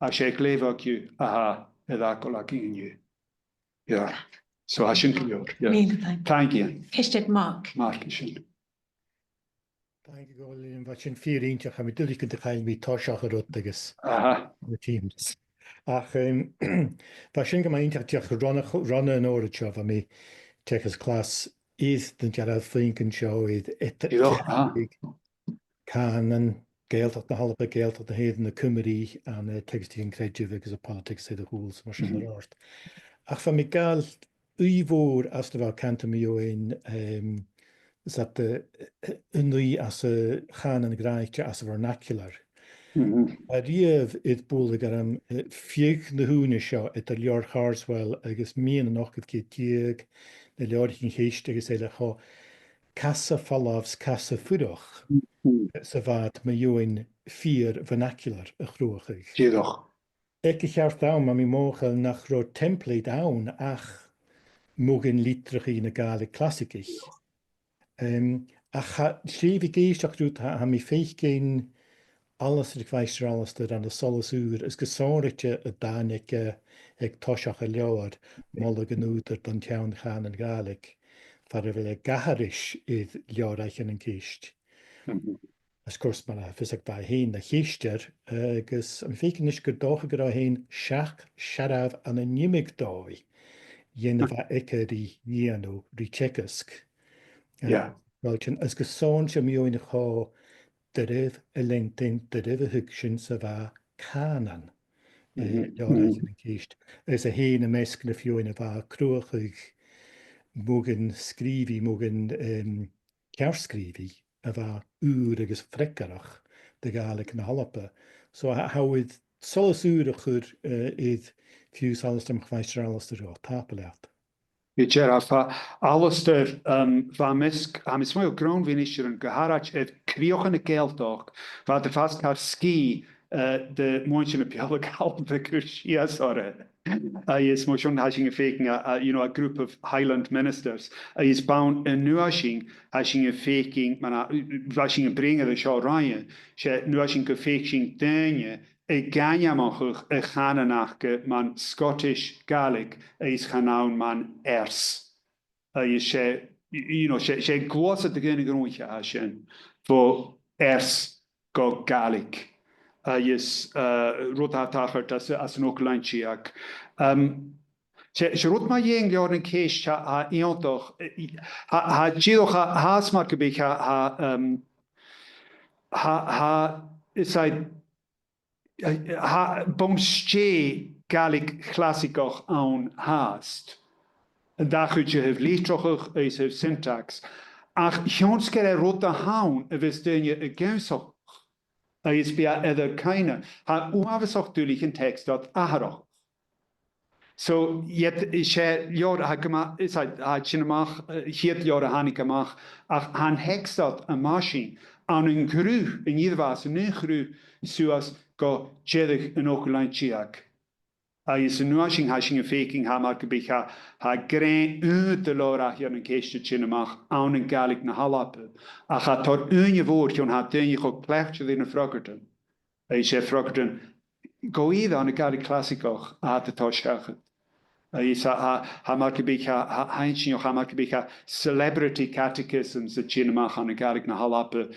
ach 's e glè bheag dhiubh a tha air fhàgail againn an-diugh. Yeah. So tha sin gu leòr. Yeah. Mìle taing. Taing, Iain. Ceist aig Mark. Mark, sin. Taing gu leòr, Iain, bha sin fìor inntinneach, tha mi duilich gun do chaill mi toiseach an rud agus Aha. na Teams. Ach, em, bha sin gu math inntinneach, dìreach ron a ch-, ron an òraid seo, bha mi a' teagasg clas air an dearbh phuing an seo, air eadar-, Dìreach, ah. cànan Gàidhealtachd na h-Alba, Gàidhealtachd na h-Èireann, na Cuimrigh, ann an, eh, teagasg an chreideimh agus a' pholitics air a chùl, 's mar sin air adhart. Ach bha mi a' gabhail ùidh mhòr às na bha cantainn mu dheidhinn, em, is that the, eh, an ùidh às a' chànan Ghàidhlig, às a' vernacular. Bha riamh air bualadh orm, eh, feadh na h-ùine seo eadar leabhar Carswell agus meadhan an ochdamh ceud deug, na leabhraichean cheist agus eile cho, cas a' falbh 's cas a' fuireach, 's a bha iad mu dheidhinn fìor vernacular a chruthachadh. Dìreach. Aig a' cheart àm, tha mi mothachail nach robh template ann ach modhan litreachaidh na Gàidhlig clasaigeach. Em, ach tha, 's e bhith ag èisteachd riut, tha, tha mi a' faicinn Alasdair, Mhaighstir Alasdair, ann an solas ùr, is gu sònraichte an dàn aige aig toiseach an leabhair, Moladh an Ùghdair don t-Seann Chànan Gàidhlig, far a bheil e ag aithris air leabhraichean an Cheist. Is of course, mar a tha fios aig, bha e fhèin na cheistear, agus tha mi a' faicinn a-nis gur dòcha gun robh e fhèin seachd searbh ann an iomadh dòigh, dhen a bha aige ri dhèanamh ri teagasg. Eh, Yeah. Well, sin, is gu sònraichte mu dheidhinn cho doirbh a leantainn, doirbh a thuigsinn 's a bha cànan, eh, leabhraichean an Cheist. Is e fhèin am measg nam feadhainn a bha a' cruthachadh modhan sgrìobhaidh, modhan, em, ceart-sgrìobhaidh a bha ùr agus freagarrach do Ghàidhlig na h-Alba. So, tha, tha thu air solas ùr a chur, eh, air fiù 's Alasdair MacMhaighstir Alasdair, o, tapadh leat. Gu dearbh, tha Alasdair, um, bha am measg, tha mi a' smaoineachadh, grunn mhinistearan, gu h-àraid air crìochan na Gàidhealtachd, bha iad a' fàs car sgìth, eh, de mhuinntir na Beurla gu h-Alba a' cur sìos orra. Agus mar sin, tha sinn a' faicinn a, a, you know, a group of Highland ministers. Agus b' ann an uair sin, tha sinn a' faicinn, mar a, bha sinn a' bruidhinn air seo roimhe, 's e an uair sin gum faic sinn daoine ag ainmeachadh a' chànain aca mar Scottish Gaelic agus chan ann mar Erse. Agus 's e, you know, 's e, 's e gluasad de dhaoine gun fhios a tha sin, bho Erse gu Gàidhlig. Agus, eh, rud a tha a' tachairt às, às an ochdamh linn deug. Um, 's e, 's e rud mu dheidhinn leabhar an Cheist a tha, tha iongantach, eh, tha, tha dìreach, tha, tha e mar gum biodh, tha, tha, um, tha, tha, is e, tha, tha bonn stèidh Gàidhlig chlasaigeach ann fhathast. An dà chuid a thaobh litreachadh agus a thaobh syntax. Ach chionn 's gur e rud a th' ann a bhios daoine ag ionnsachadh, agus bidh e air ar cuimhne, tha e uabhasach duilich an teacstar atharrachadh. So, yet, 's e leabhar a tha gu math, is e, tha sin a-mach, eh, a' chiad leabhar a thàinig a-mach, ach tha an teacstar a-mach sin, ann an cruth, an ìre mhath, ann an cruth suas gu deireadh an ochdamh linn deug. Agus an uair sin, tha sinn a' faicinn, tha mar gum biodh, tha, tha grèim ùr de leabhar aithghearr an Cheist a' tighinn a-mach ann an Gàidhlig na h-Alba. Ach tha tòrr ùine mhòr chionn tha daoine cho cleachdte ri na freagairtean. Agus 's e freagairtean gu ìre ann an Gàidhlig chlasaigeach a tha iad a' toirt seachad. Agus tha, tha, tha mar gum biodh, tha, tha, tha inntinneach, tha mar gum biodh celebrity catechisms a' tighinn a-mach ann an Gàidhlig na h-Alba,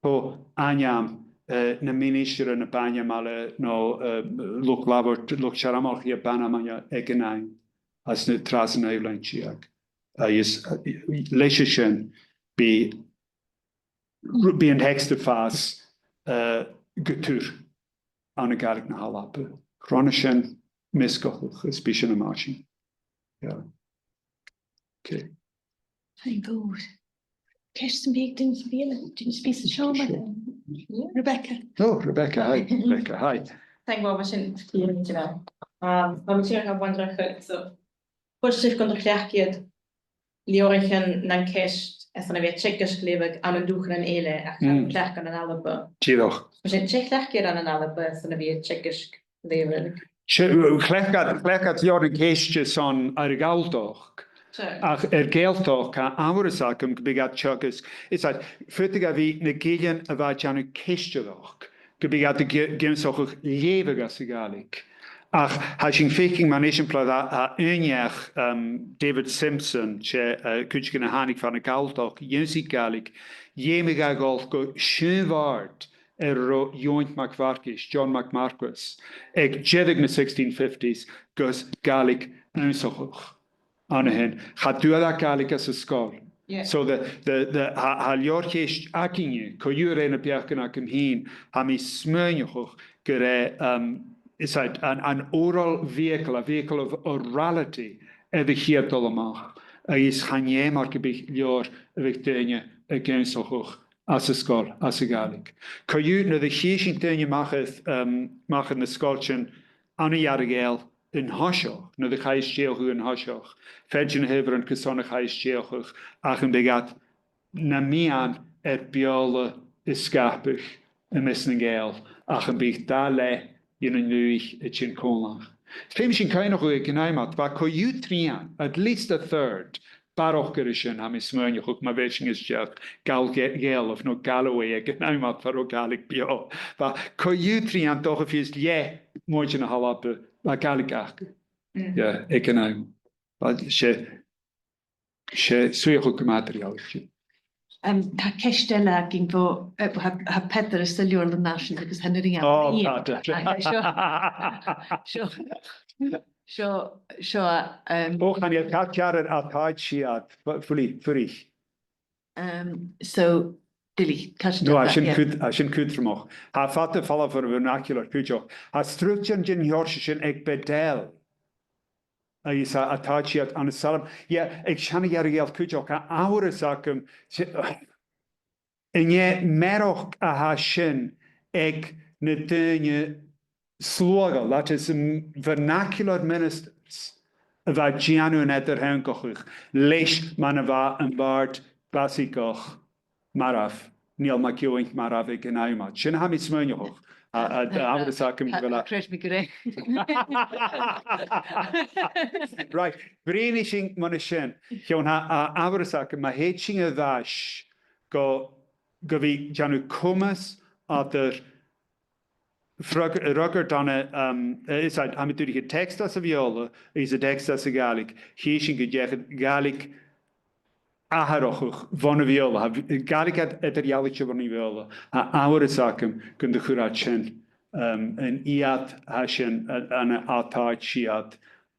fo ainm, eh, nam ministearan a b' ainm eile, no, eh, luchd-labhairt, luchd-searmonachd a b' ainm eile aig an àm, anns na, tro san naoidheamh linn deug. Agus, eh, leis a sin, bidh, bidh an teacstar a' fàs, eh, gu tur ann an Gàidhlig na h-Alba. Chronaichean measgachadh is bidh sin a-mach sin. Yeah. Okay. Thank you. Ceist sam bith, duine sam bith eile, duine sam bith san seòmar. Rebecca. Oh, Rebecca, hi. Rebecca, hi. Thank you, mar sin, you know. Um, mar sin, I'm wondering, so, chuir sibh gun do chleachd iad leabhraichean nan Ceist airson a bhith a' teagasg leughadh ann an dùthchannan eile ach chan eil iad a' cleachdadh ann an Alba. Dìreach. Mar sin, dè chleachd iad ann an Alba airson a bhith a' teagasg leughadh? 'S e, chleachd iad, chleachd iad leabhar an Cheist airson ar Ghalltachd. Sure. Ach air Gàidhealtachd, tha amharas agam gum biodh iad a' teagasg, is that, faodaidh e bhith na gillean a bha a' dèanamh ceistearachd, gum biodh iad ag, ag ionnsachadh leughadh anns a' Ghàidhlig. Ach tha sinn a' faicinn mar eisimpleir a, a, aon neach, um, David Simpson, 's e, uh, cuideigin a thàinig far na Galltachd, dh'ionnsaigh Gàidhlig, dh'fheumadh e a dhol gu seann bhàrd air an robh Eòin MacFhearchais, John MacFhearchais, aig deireadh na sixteen fifties gus Gàidhlig ionnsachadh. Ann a shin, cha d' fhuair e Gàidhlig anns an sgoil. Yeah. So the, the, the, tha, tha leabhar-cheist againne, co-dhiù air na beachdan agam fhìn, tha mi a' smaoineachadh gur e, um, is e an, an oral vehicle, a vehicle of orality, air a' chiad dol a-mach, agus chan e mar gum biodh leabhar a bhiodh daoine ag ionnsachadh anns an sgoil, anns a' Ghàidhlig. Co-dhiù, nuair a chì sinn daoine a-mach air, um, a-mach air na sgoiltean ann an Earra-Ghàidheal an toiseach, nuair a chaidh a stèidheachadh an toiseach, feadhainn de na h-adhbharan gu sònraichte a chaidh a stèidheachadh, ach am biodh iad na meadhan air Beurla a sgapadh am measg nan Gàidheal, ach am biodh dà leth dhen an dùthaich a' tighinn còmhla. Feumaidh sinn cuimhneachadh aig an àm ud, bha co-dhiù trian, at least a third, barrachd air sin, tha mi a' smaoineachadh, ma bheir sinn a-steach Gall-, Gàidhealach no Galloway aig an àm ud, far an robh Gàidhlig beò. Bha co-dhiù trian, dòcha fiù 's leth muinntir na h-Alba, bha Gàidhlig aca. Mm. Yeah, aig an àm. Bha, 's e, 's e suidheachadh gu math eadar-dhealaichte. Um, tha ceist eile againn bho, eh, tha, tha Peadar às an Leabharlann Nàiseanta agus tha e na ruithean. Oh, Peadar. Ah, seo, seo, seo, seo, um, oh, chan eil càil ceàrr air "Atàid Siud", fu-, fuirich, fuirich. Um, so, Billy, càit an... No, tha sin cud-, tha sin cudromach. Tha e fada air falbh bhon vernacular cuideachd. Tha structar den t-seòrsa sin aig Bedell. Agus tha "Atàid Siud" ann an salm. Yeah, aig seana-Earra-Ghàidheal cuideachd, tha amharas agam, 's e, an e mearachd a tha sin aig na daoine sluagha, that is, um, vernacular ministers, a bha a' dèanamh an eadar-theangachadh leis mar a bha am bàrd Basaigeach marbh, Niall MacEoin marbh aig an àm ud. Sin a tha mi a' smaoineachadh. A, a, a, amharas agam gu bheil e. Chreid mi gur e. Right, bruidhnidh sinn mu dheidhinn sin. Chionn tha, a, amharas agam, ma thèid sinn air ais gu, gu bhith a' dèanamh coimeas eadar frog-, fhreagairt ann an, um, eh, is e, tha mi a' tuigsinn text anns a' Bheurla agus an text anns a' Ghàidhlig, chì sinn gun deach Gàidhlig atharrachadh bhon a' Bheurla, tha Gàidhlig ead-, eadar-dhealaichte bhon a' Bheurla, tha amharas agam gun do chuir iad sin, um, an iad a tha sin, a, an "Atàid Siud",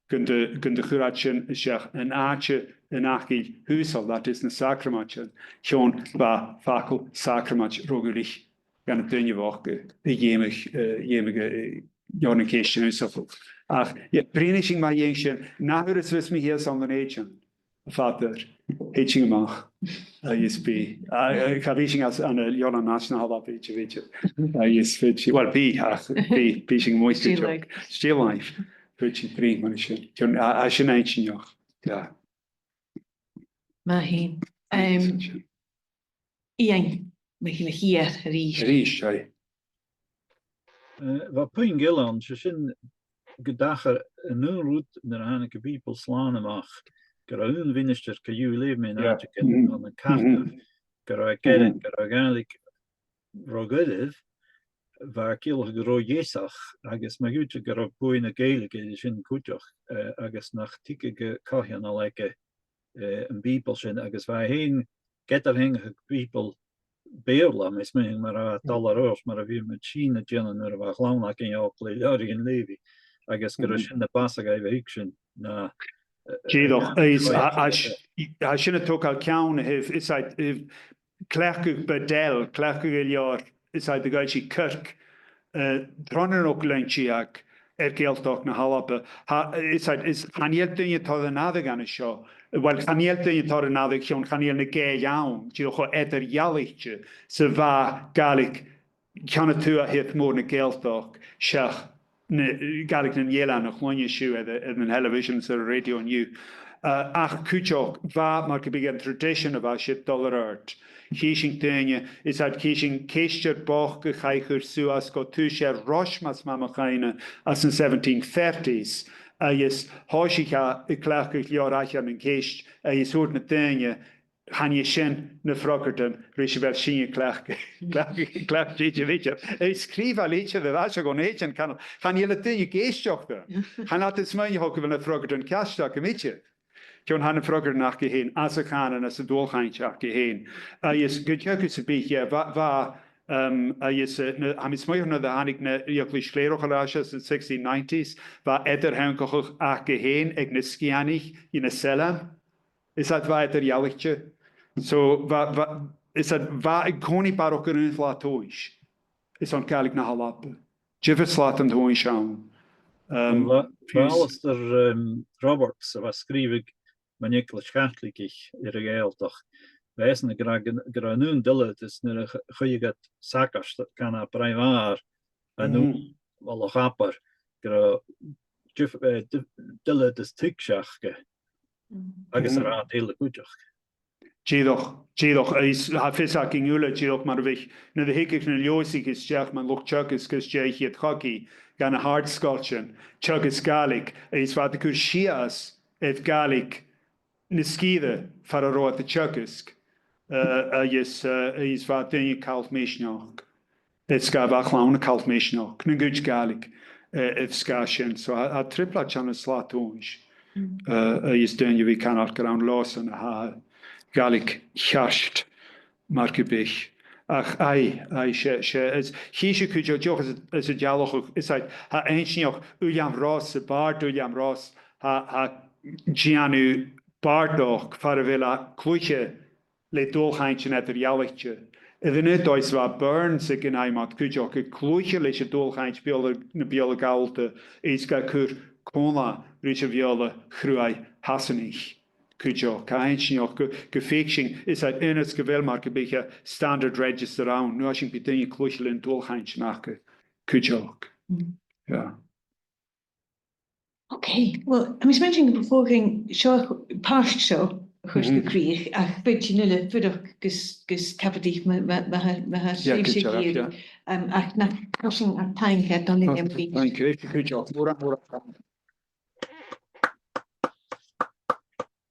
gun do, gun do chuir iad sin a-steach an àite an fhacail thuasal, that is, na sàcramaidean, chionn bha facal sàcramaid ro dhùrach dha na daoine bhochda a dh'fheumadh, eh, dh'fheumadh, eh, leabhar nan Ceistean ionnsachadh. Ach, yeah, bruidhnidh sinn mu dheidhinn sin, an ath thuras a bhios mi shìos ann an Dùn Èideann, a Pheadair, thèid sinn a-mach, agus bidh, a, a, cha bhi sinn anns, ann an Leabharlann Nàiseanta na h-Alba idir, idir. Agus bidh sinn, well, bidh, ach bidh, bidh sinn a-muigh. Still life. Still life. Bidh sinn a' bruidhinn mu dheidhinn sin. Chionn, a, a, sin inntinneach. Yeah. Math fhèin. Em, Iain, MacGilleChìar a-rithist. A-rithist, aye. Eh, bha puing eile ann, 's e sin gu dachar an aon rud nuair a thàinig am Bìoball Slàn a-mach, gun robh aon mhinistear co-dhiù, leugh mi an àiteigin, ann an Cardiff, gun robh e ag ràdh gun robh Gàidhlig ro dhoirbh, bha e a' ciallachadh ro dheasach, agus ma dh'fhaodte gun robh buaidh na Gàidhlig air sin cuideachd, eh, agus nach tigeadh gu cothaidhean aige, eh, am Bìoball sin, agus bha e fhèin ag eadar-theangachadh Bìoball Beurla, tha mi a' smaoineachadh, mar a tha Dollar Earls, mar a bha mi fhìn a' dèanamh nuair a bha a' chlann againn òg le leabhraichean leughaidh, agus gun robh sin na bhàs a bha aige an sin, na, eh, dìreach, eh, is, a, a, tha sin a' togail ceann a thaobh, is e, eh, cleachdadh Bedell, cleachdadh an leabhair, is e, a dh'fhoillsich Kirk, eh, tron an ochdamh linn deug air Gàidhealtachd na h-Alba. Tha, is e, is chan eil daoine a' toirt an aire dha seo. Well, chan eil daoine a' toirt an aire chionn chan eil na Gàidheil ann, dìreach cho eadar-dhealaichte 's a bha Gàidhlig ceann a tuath mhòr na Gàidhealtachd, seach na, Gàidhlig nan Eilean a chluinneas tu air, air an television 's air an radio an-diugh. Uh, ach cuideachd, bha, mar gum biodh, an tradition a bha siud a' dol air adhart. Chì sinn daoine, is e, chì sinn ceistear bochd a chaidh a chur suas gu Tùs Air Rois, mas math mo chuimhne, anns na seventeen thirties, agus thòisich e a' cleachdadh leabhar Aithghearr nan Ceist, agus thuirt na daoine, chan e sin na freagairtean ris a bheil sinne a' cleachdadh, cleachdadh, cleachdadh idir, idir. Agus sgrìobh e litir air ais a Dhùn Èideann, chan, chan eil an duine ag èisteachd rium. Chan eil iad a' smaoineachadh gu bheil na freagairtean ceart agam idir. Chionn tha na freagairtean aca fhèin, anns a' chànan, anns an dualchainnt aca fhèin. Agus gu teagamh sam bith, yeah, bha, bha, um, agus, uh, na, tha mi a' smaoineachadh nuair a thàinig na eaglais chlèireachail air ais anns na sixteen nineties, bha eadar-theangachadh aca fhèin aig na Sgitheanaich ris na Seilean. Is e, bha e eadar-dhealaichte. So, bha, bha, is e, bha e an-còmhnaidh barrachd air aon slat-tomhais. Is ann Gàidhlig na h-Alba. Diofar slat-tomhais ann. Um, Bha, bha fiù 's Alasdair, um, Roberts, a bha a' sgrìobhadh mun Eaglais Chaitligich air a' Ghàidhealtachd. Bha esan ag ràdh gun, gun robh an aon duilgheadas nuair a ch-, chuireadh iad sagart gun a' Bhraigh Mhàr, an Mhm. uair a' Loch Abar, gun robh diofar, eh, di-, duilgheadas tuigse aca. Mhm. Agus Mhm. an rathad eile cuideachd. Dìreach, dìreach, is tha fios againn uile, dìreach mar a bhiodh, nuair a thigeadh na Leòdhasaich a-steach mun luchd-teagaisg às dèidh a' Chogaidh, gun a' hardscoiltean, teagasg Gàidhlig, is bha iad a' cur sìos air Gàidhlig na sgìre far an robh iad a' teagasg, eh, agus, eh, is bha daoine a' call misneachd. Is gum biodh a' chlann a' call misneachd, nan cuid Gàidhlig, eh, air sgàth sin. So, tha, tha trioblaid ann an slat-tomhais. Mm. Eh, agus daoine a bhith a' cantainn gur ann leothasan a tha Gàidhlig cheart mar gum biodh. Ach, aye, aye, 's e, 's e, is, chì sibh cuideachd, dìreach às, às an dealachadh, is e, tha e inntinneach, Uilleam Ross, am bàrd Uilleam Ross, tha, tha e a' dèanamh bàrdachd far a bheil e a' cluiche le dualchainntean eadar-dhealaichte. Air an aon dòigh 's a bha Burns aig an àm ud cuideachd, a' cluiche leis an dualchainnt Beurla, na Beurla Gallta, is ga cur còmhla ris a' Bheurla chruaidh Shasannach cuideachd. Tha e inntinneach gu, gum faic sinn, is e, ionnas gu bheil mar gum biodh e standard register ann, no sin, bidh daoine a' cluich leis an dualchainnt aca cuideachd. Mm. Yeah. Okay, well, tha mi a' smaointinn gum bu chòir dhuinn seo, pàirt seo a chur gu Mhm. crìch, ach bidh sinn uile a' fuireach gus, gus cabadaich ma, ma, ma, ma, ma Yeah, sibhse good job, ag iarraidh. Yeah. Um, ach nach cosg sinn ar taing air dol a dh'fheum bhith. Thank you. Good job. Mòran, mòran.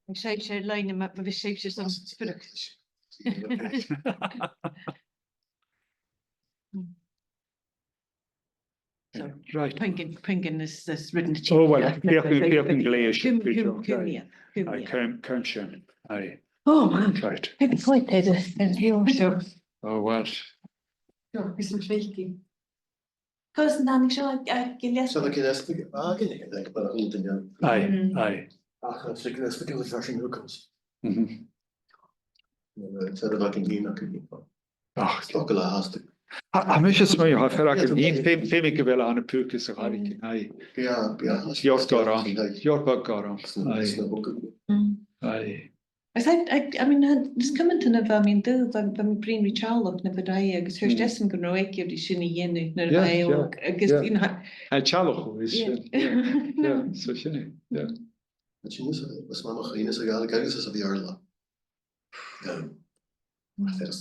Agus sibhse air loidhne, ma, ma bhios sibhse san fuireach. So, Right. Puingean, puingean is, is ridden a Oh, well, bidh e, bidh e glè mhath, Cùm, bidh e, cùm, cùm, right. Yeah, cùm, Aye, yeah. Cùm, cùm sin. Aye. Oh, man. Right. Bidh e glè mhath, eh, eh, so. Oh, well. So, is an tricky. Cos an tàinig seo, eh, eh, Gilleasbaig? So, Gilleasbaig, ah, Gilleasbaig, but a whole thing, yeah. Aye, Mm. aye. Ach, eh, so Gilleasbaig, Gilleasbaig, Gilleasbaig, Mhm. Yeah, it's a bit like in Enoch, in Enoch. Ach, Stoc a leas. Tha, tha mise a' smaoineachadh, tha fear agam fhìn, feumaidh, feumaidh gu bheil e ann am pùca sa chàraichean, aye. Bidh, bidh. Bidh e gorm, bidh e gorm, aye. Aye. Is I, I, I mean, tha, is cumanta na bha mi an dùil, bha, bha mi a' bruidhinn ri teaghlach na bha air, agus thuirt esan gun robh e ag iarraidh sin a dhèanamh nuair a bha e òg, agus, you know, tha, teaghlach, is, yeah, yeah, so sin e, yeah. Sin e, is math mo chuimhne sa Ghàidhlig agus sa Bheurla. Um, ach, agus,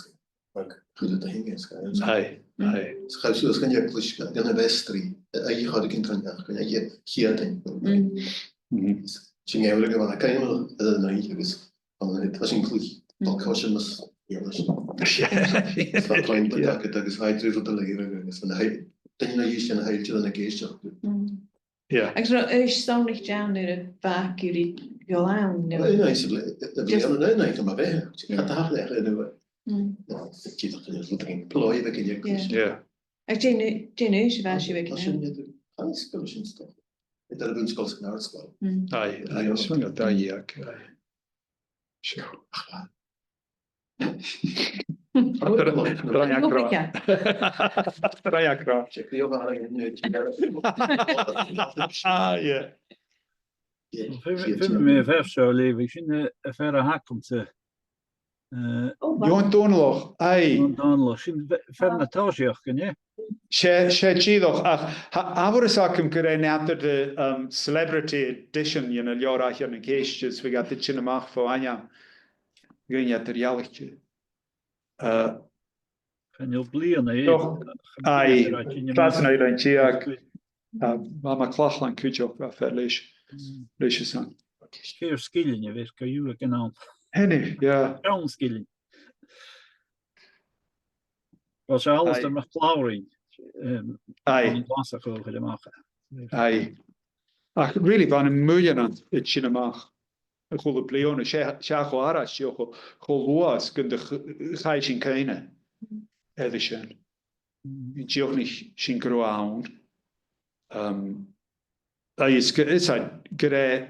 ach, chuala tu hinge, is, Aye, aye. Is chaidh suas gun eaglais, gun a' vestry, a, a, a chòrd gun tron each, gun a, a, chiatain. Mm. Sin e, bha e gu math caimil, a, na, agus, an, a, tá sin cluich, tá cos sin mas, yeah, leis. Yeah. Is tá cloinn, yeah, agad agus tha iad ri rud a léireadh agus an, a, duine na dhìth sin a thailte an ag éisteacht. Mm. Yeah. Agus an robh aois samhlaich ann nuair a bha e ag iarraidh a dhol ann, no? Well, no, it's a bli-, a bhliadhna, no, no, tá mé bheith. Just, yeah, cad a thachair, no. Mm. No, it's just a little thing. Ploi bheag a dh'eaglais. Yeah. Yeah. Ach dè an, dè an aois a bha sibh aig an àm? Tá sin idir, tá an scoil sin stoc. Idir a' bhun-scoil 's an àrd-scoil. Mm. Aye, aye, is mar a tha, aye. Sure. Raic ro. Raic ro. Ah, yeah. Feumaidh, feumaidh mi a bheir seo a leughadh, sin, eh, am fear a th' agamsa. Eh, Eòin Dòmhnallach, aye. Eòin Dòmhnallach, sin am fe-, fear na tòiseachd, an e? 'S e, 's e dìreach, ach tha amharas agam gur e an eadar the, um, celebrity edition dhen an leabhar a th' ann an ceist, is bhiodh iad a' tighinn a-mach fo ainm dhaoine eadar-dhealaichte. Uh, chan eil bliadhna, eh, aye, trasna an eilein deug. Uh, bha MacLachlan cuideachd, bha fear leis, leis a sin. Ceithir sgillinn a bh' air co-dhiù aig an àm. Henny, yeah. Seann sgillinn. Well, 's e Alasdair MacLaughrainn, um, aye, an Glaschu a chuir a-mach. Aye. Ach really, bha na muileannan a' tighinn a-mach a h-uile bliadhna, 's e, 's e cho àraid, 's e cho, cho luath 's gun do ch-, chaidh sinn cuimhne air sin. An dìochuimhnich sinn gun robh e ann. Um, agus gu, is e, gur e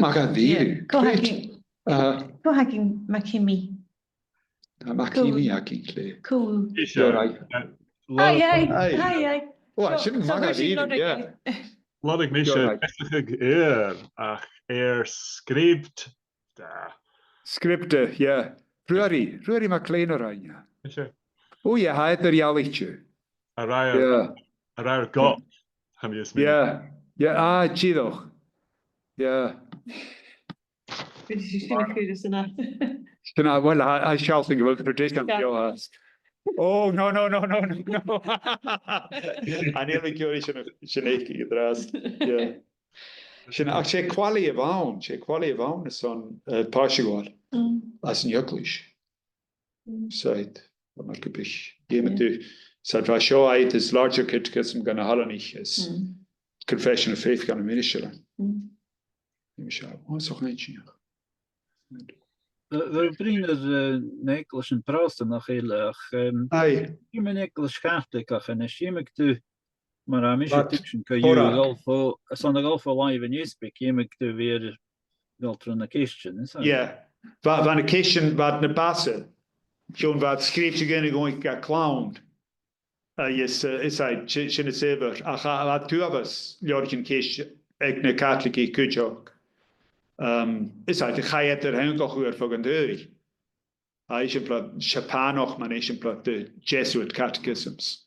math dha-rìribh. Cò th' againn? Uh, cò th' againn, MacKimmy? Tha MacKimmy againn, Claire. Cò? Is, uh, right. Aye, aye, aye, aye. Oh, sin math dha-rìribh, yeah. Lorg mise, right. Is, uh, ach air script. Da. Scripte, yeah. Ruairidh, Ruairidh MacLean a rinn e. Is e? Oh, yeah, tha e eadar-dhealaichte. A rinn, yeah, a rinn gu, tha mi a' smaoineachadh. Yeah, yeah, ah, dìreach. Yeah. Sin a, sin a, well, I, I shall think about tradition, yeah. Oh, no, no, no, no, no, no. Chan eil mi cinnteach sin, sin e, an-dràsta. Yeah. Sin, ach 's e quail a bh' ann, 's e quail a bh' ann airson, eh, pàirt a ghabhail às an eaglais. Said, mar gum biodh. Dh'fheumadh tu, said, bha seo agad is Larger Catechism dha na h-Oileanaich is Confession of Faith dha na Mìnistir. Dh'fheumadh seo, oh, so chaidh sin. Bha, bha bruidhinn air, eh, na h-eaglaisean Pròstanach eile, ach, em, aye, 's iomadh an eaglais Chaitligeach a-nis, dh'fheumadh tu mar a tha mise a' tuigsinn, gu bheil thu a' dol fo, airson a dhol fo làimh an easbaig, dh'fheumadh tu a bhith air a dhol tro na ceistean, is e? Yeah. Bha, bha na ceistean, bha na bàsan, chionn bha iad sgrìobhte dhuinn a dh'fhaodadh a chlann. Agus, eh, is e, si-, sin as adhbhar. Ach bha, bha uabhas leabhraichean-ceist aig na Caitligich cuideachd. Um, is e, chaidh eadar-theangachadh air feadh an t-saoghail. Tha eisimpleir Seapànach mar eisimpleir de Jesuit catechisms.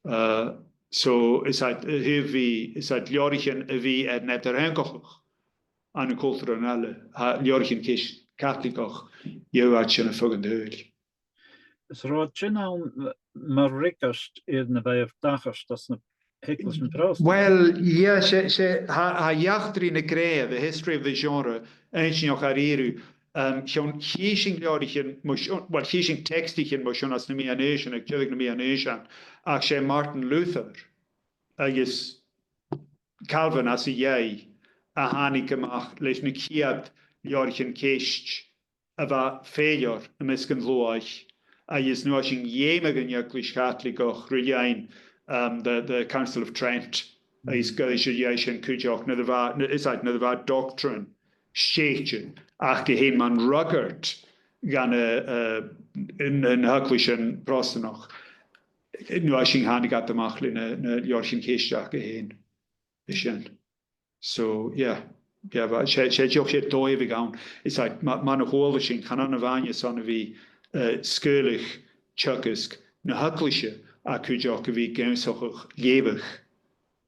Uh, so, is e, a thaobh, is e leabhraichean a bhith air an eadar-theangachadh ann an cultaran eile, tha leabhraichean-ceist Caitligeach, gheibh iad sin air feadh an t-saoghail. Is an robh sin ann m-, mar fhreagairt air na bha air tachairt anns na h-eaglaisean Pròstanach? Well, yeah, 's e, 's e, tha, tha eachdraidh na Grèige, the history of the genre, inntinneach dha-rìribh. Um, chionn, chì sinn leabhraichean mu seo-, well, chì sinn teacsaichean mu seo anns na meadhan-aoisean, aig deireadh na meadhan-aoisean, ach 's e Martin Luther agus Calvin às a dhèidh a thàinig a-mach leis na ciad leabhraichean-ceist a bha fèillear am measg an t-sluaigh, agus an uair sin dh'fheumadh an Eaglais Chaitligeach, ri linn, um, the, the Council of Trent, agus gu dearbh sin cuideachd, nuair a bha, na, is e, nuair a bha doctrine stèidhichte aca fhèin mar fhreagairt dha na, uh, na, na h-eaglaisean Pròstanach, an uair sin thàinig iad a-mach le na, na leabhraichean-ceist aca fhèin. Is sin. So, yeah. Yeah, bha, 's e, 's e deagh, 's e dòigh a bh' ann. Is e, ma-, mar a chuala sinn, chan ann a-mhàin airson a bhith, eh, sgaoileadh teagasg na h-eaglaise, ach cuideachd a bhith ag ionnsachadh leughadh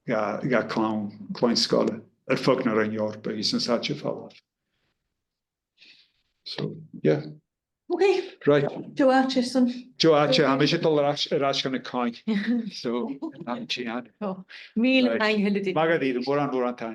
dha, dha clann, clann-sgoile air feadh na Roinn Eòrpa agus anns àite fallain. So, yeah. Okay. Right. Deagh àite-san. Deagh àite, tha mise a' dol air ais, air ais dhan a' choin. So, am tì an. Oh, mìle taing, Hilda. Math dha-rìribh, mòran, mòran taing.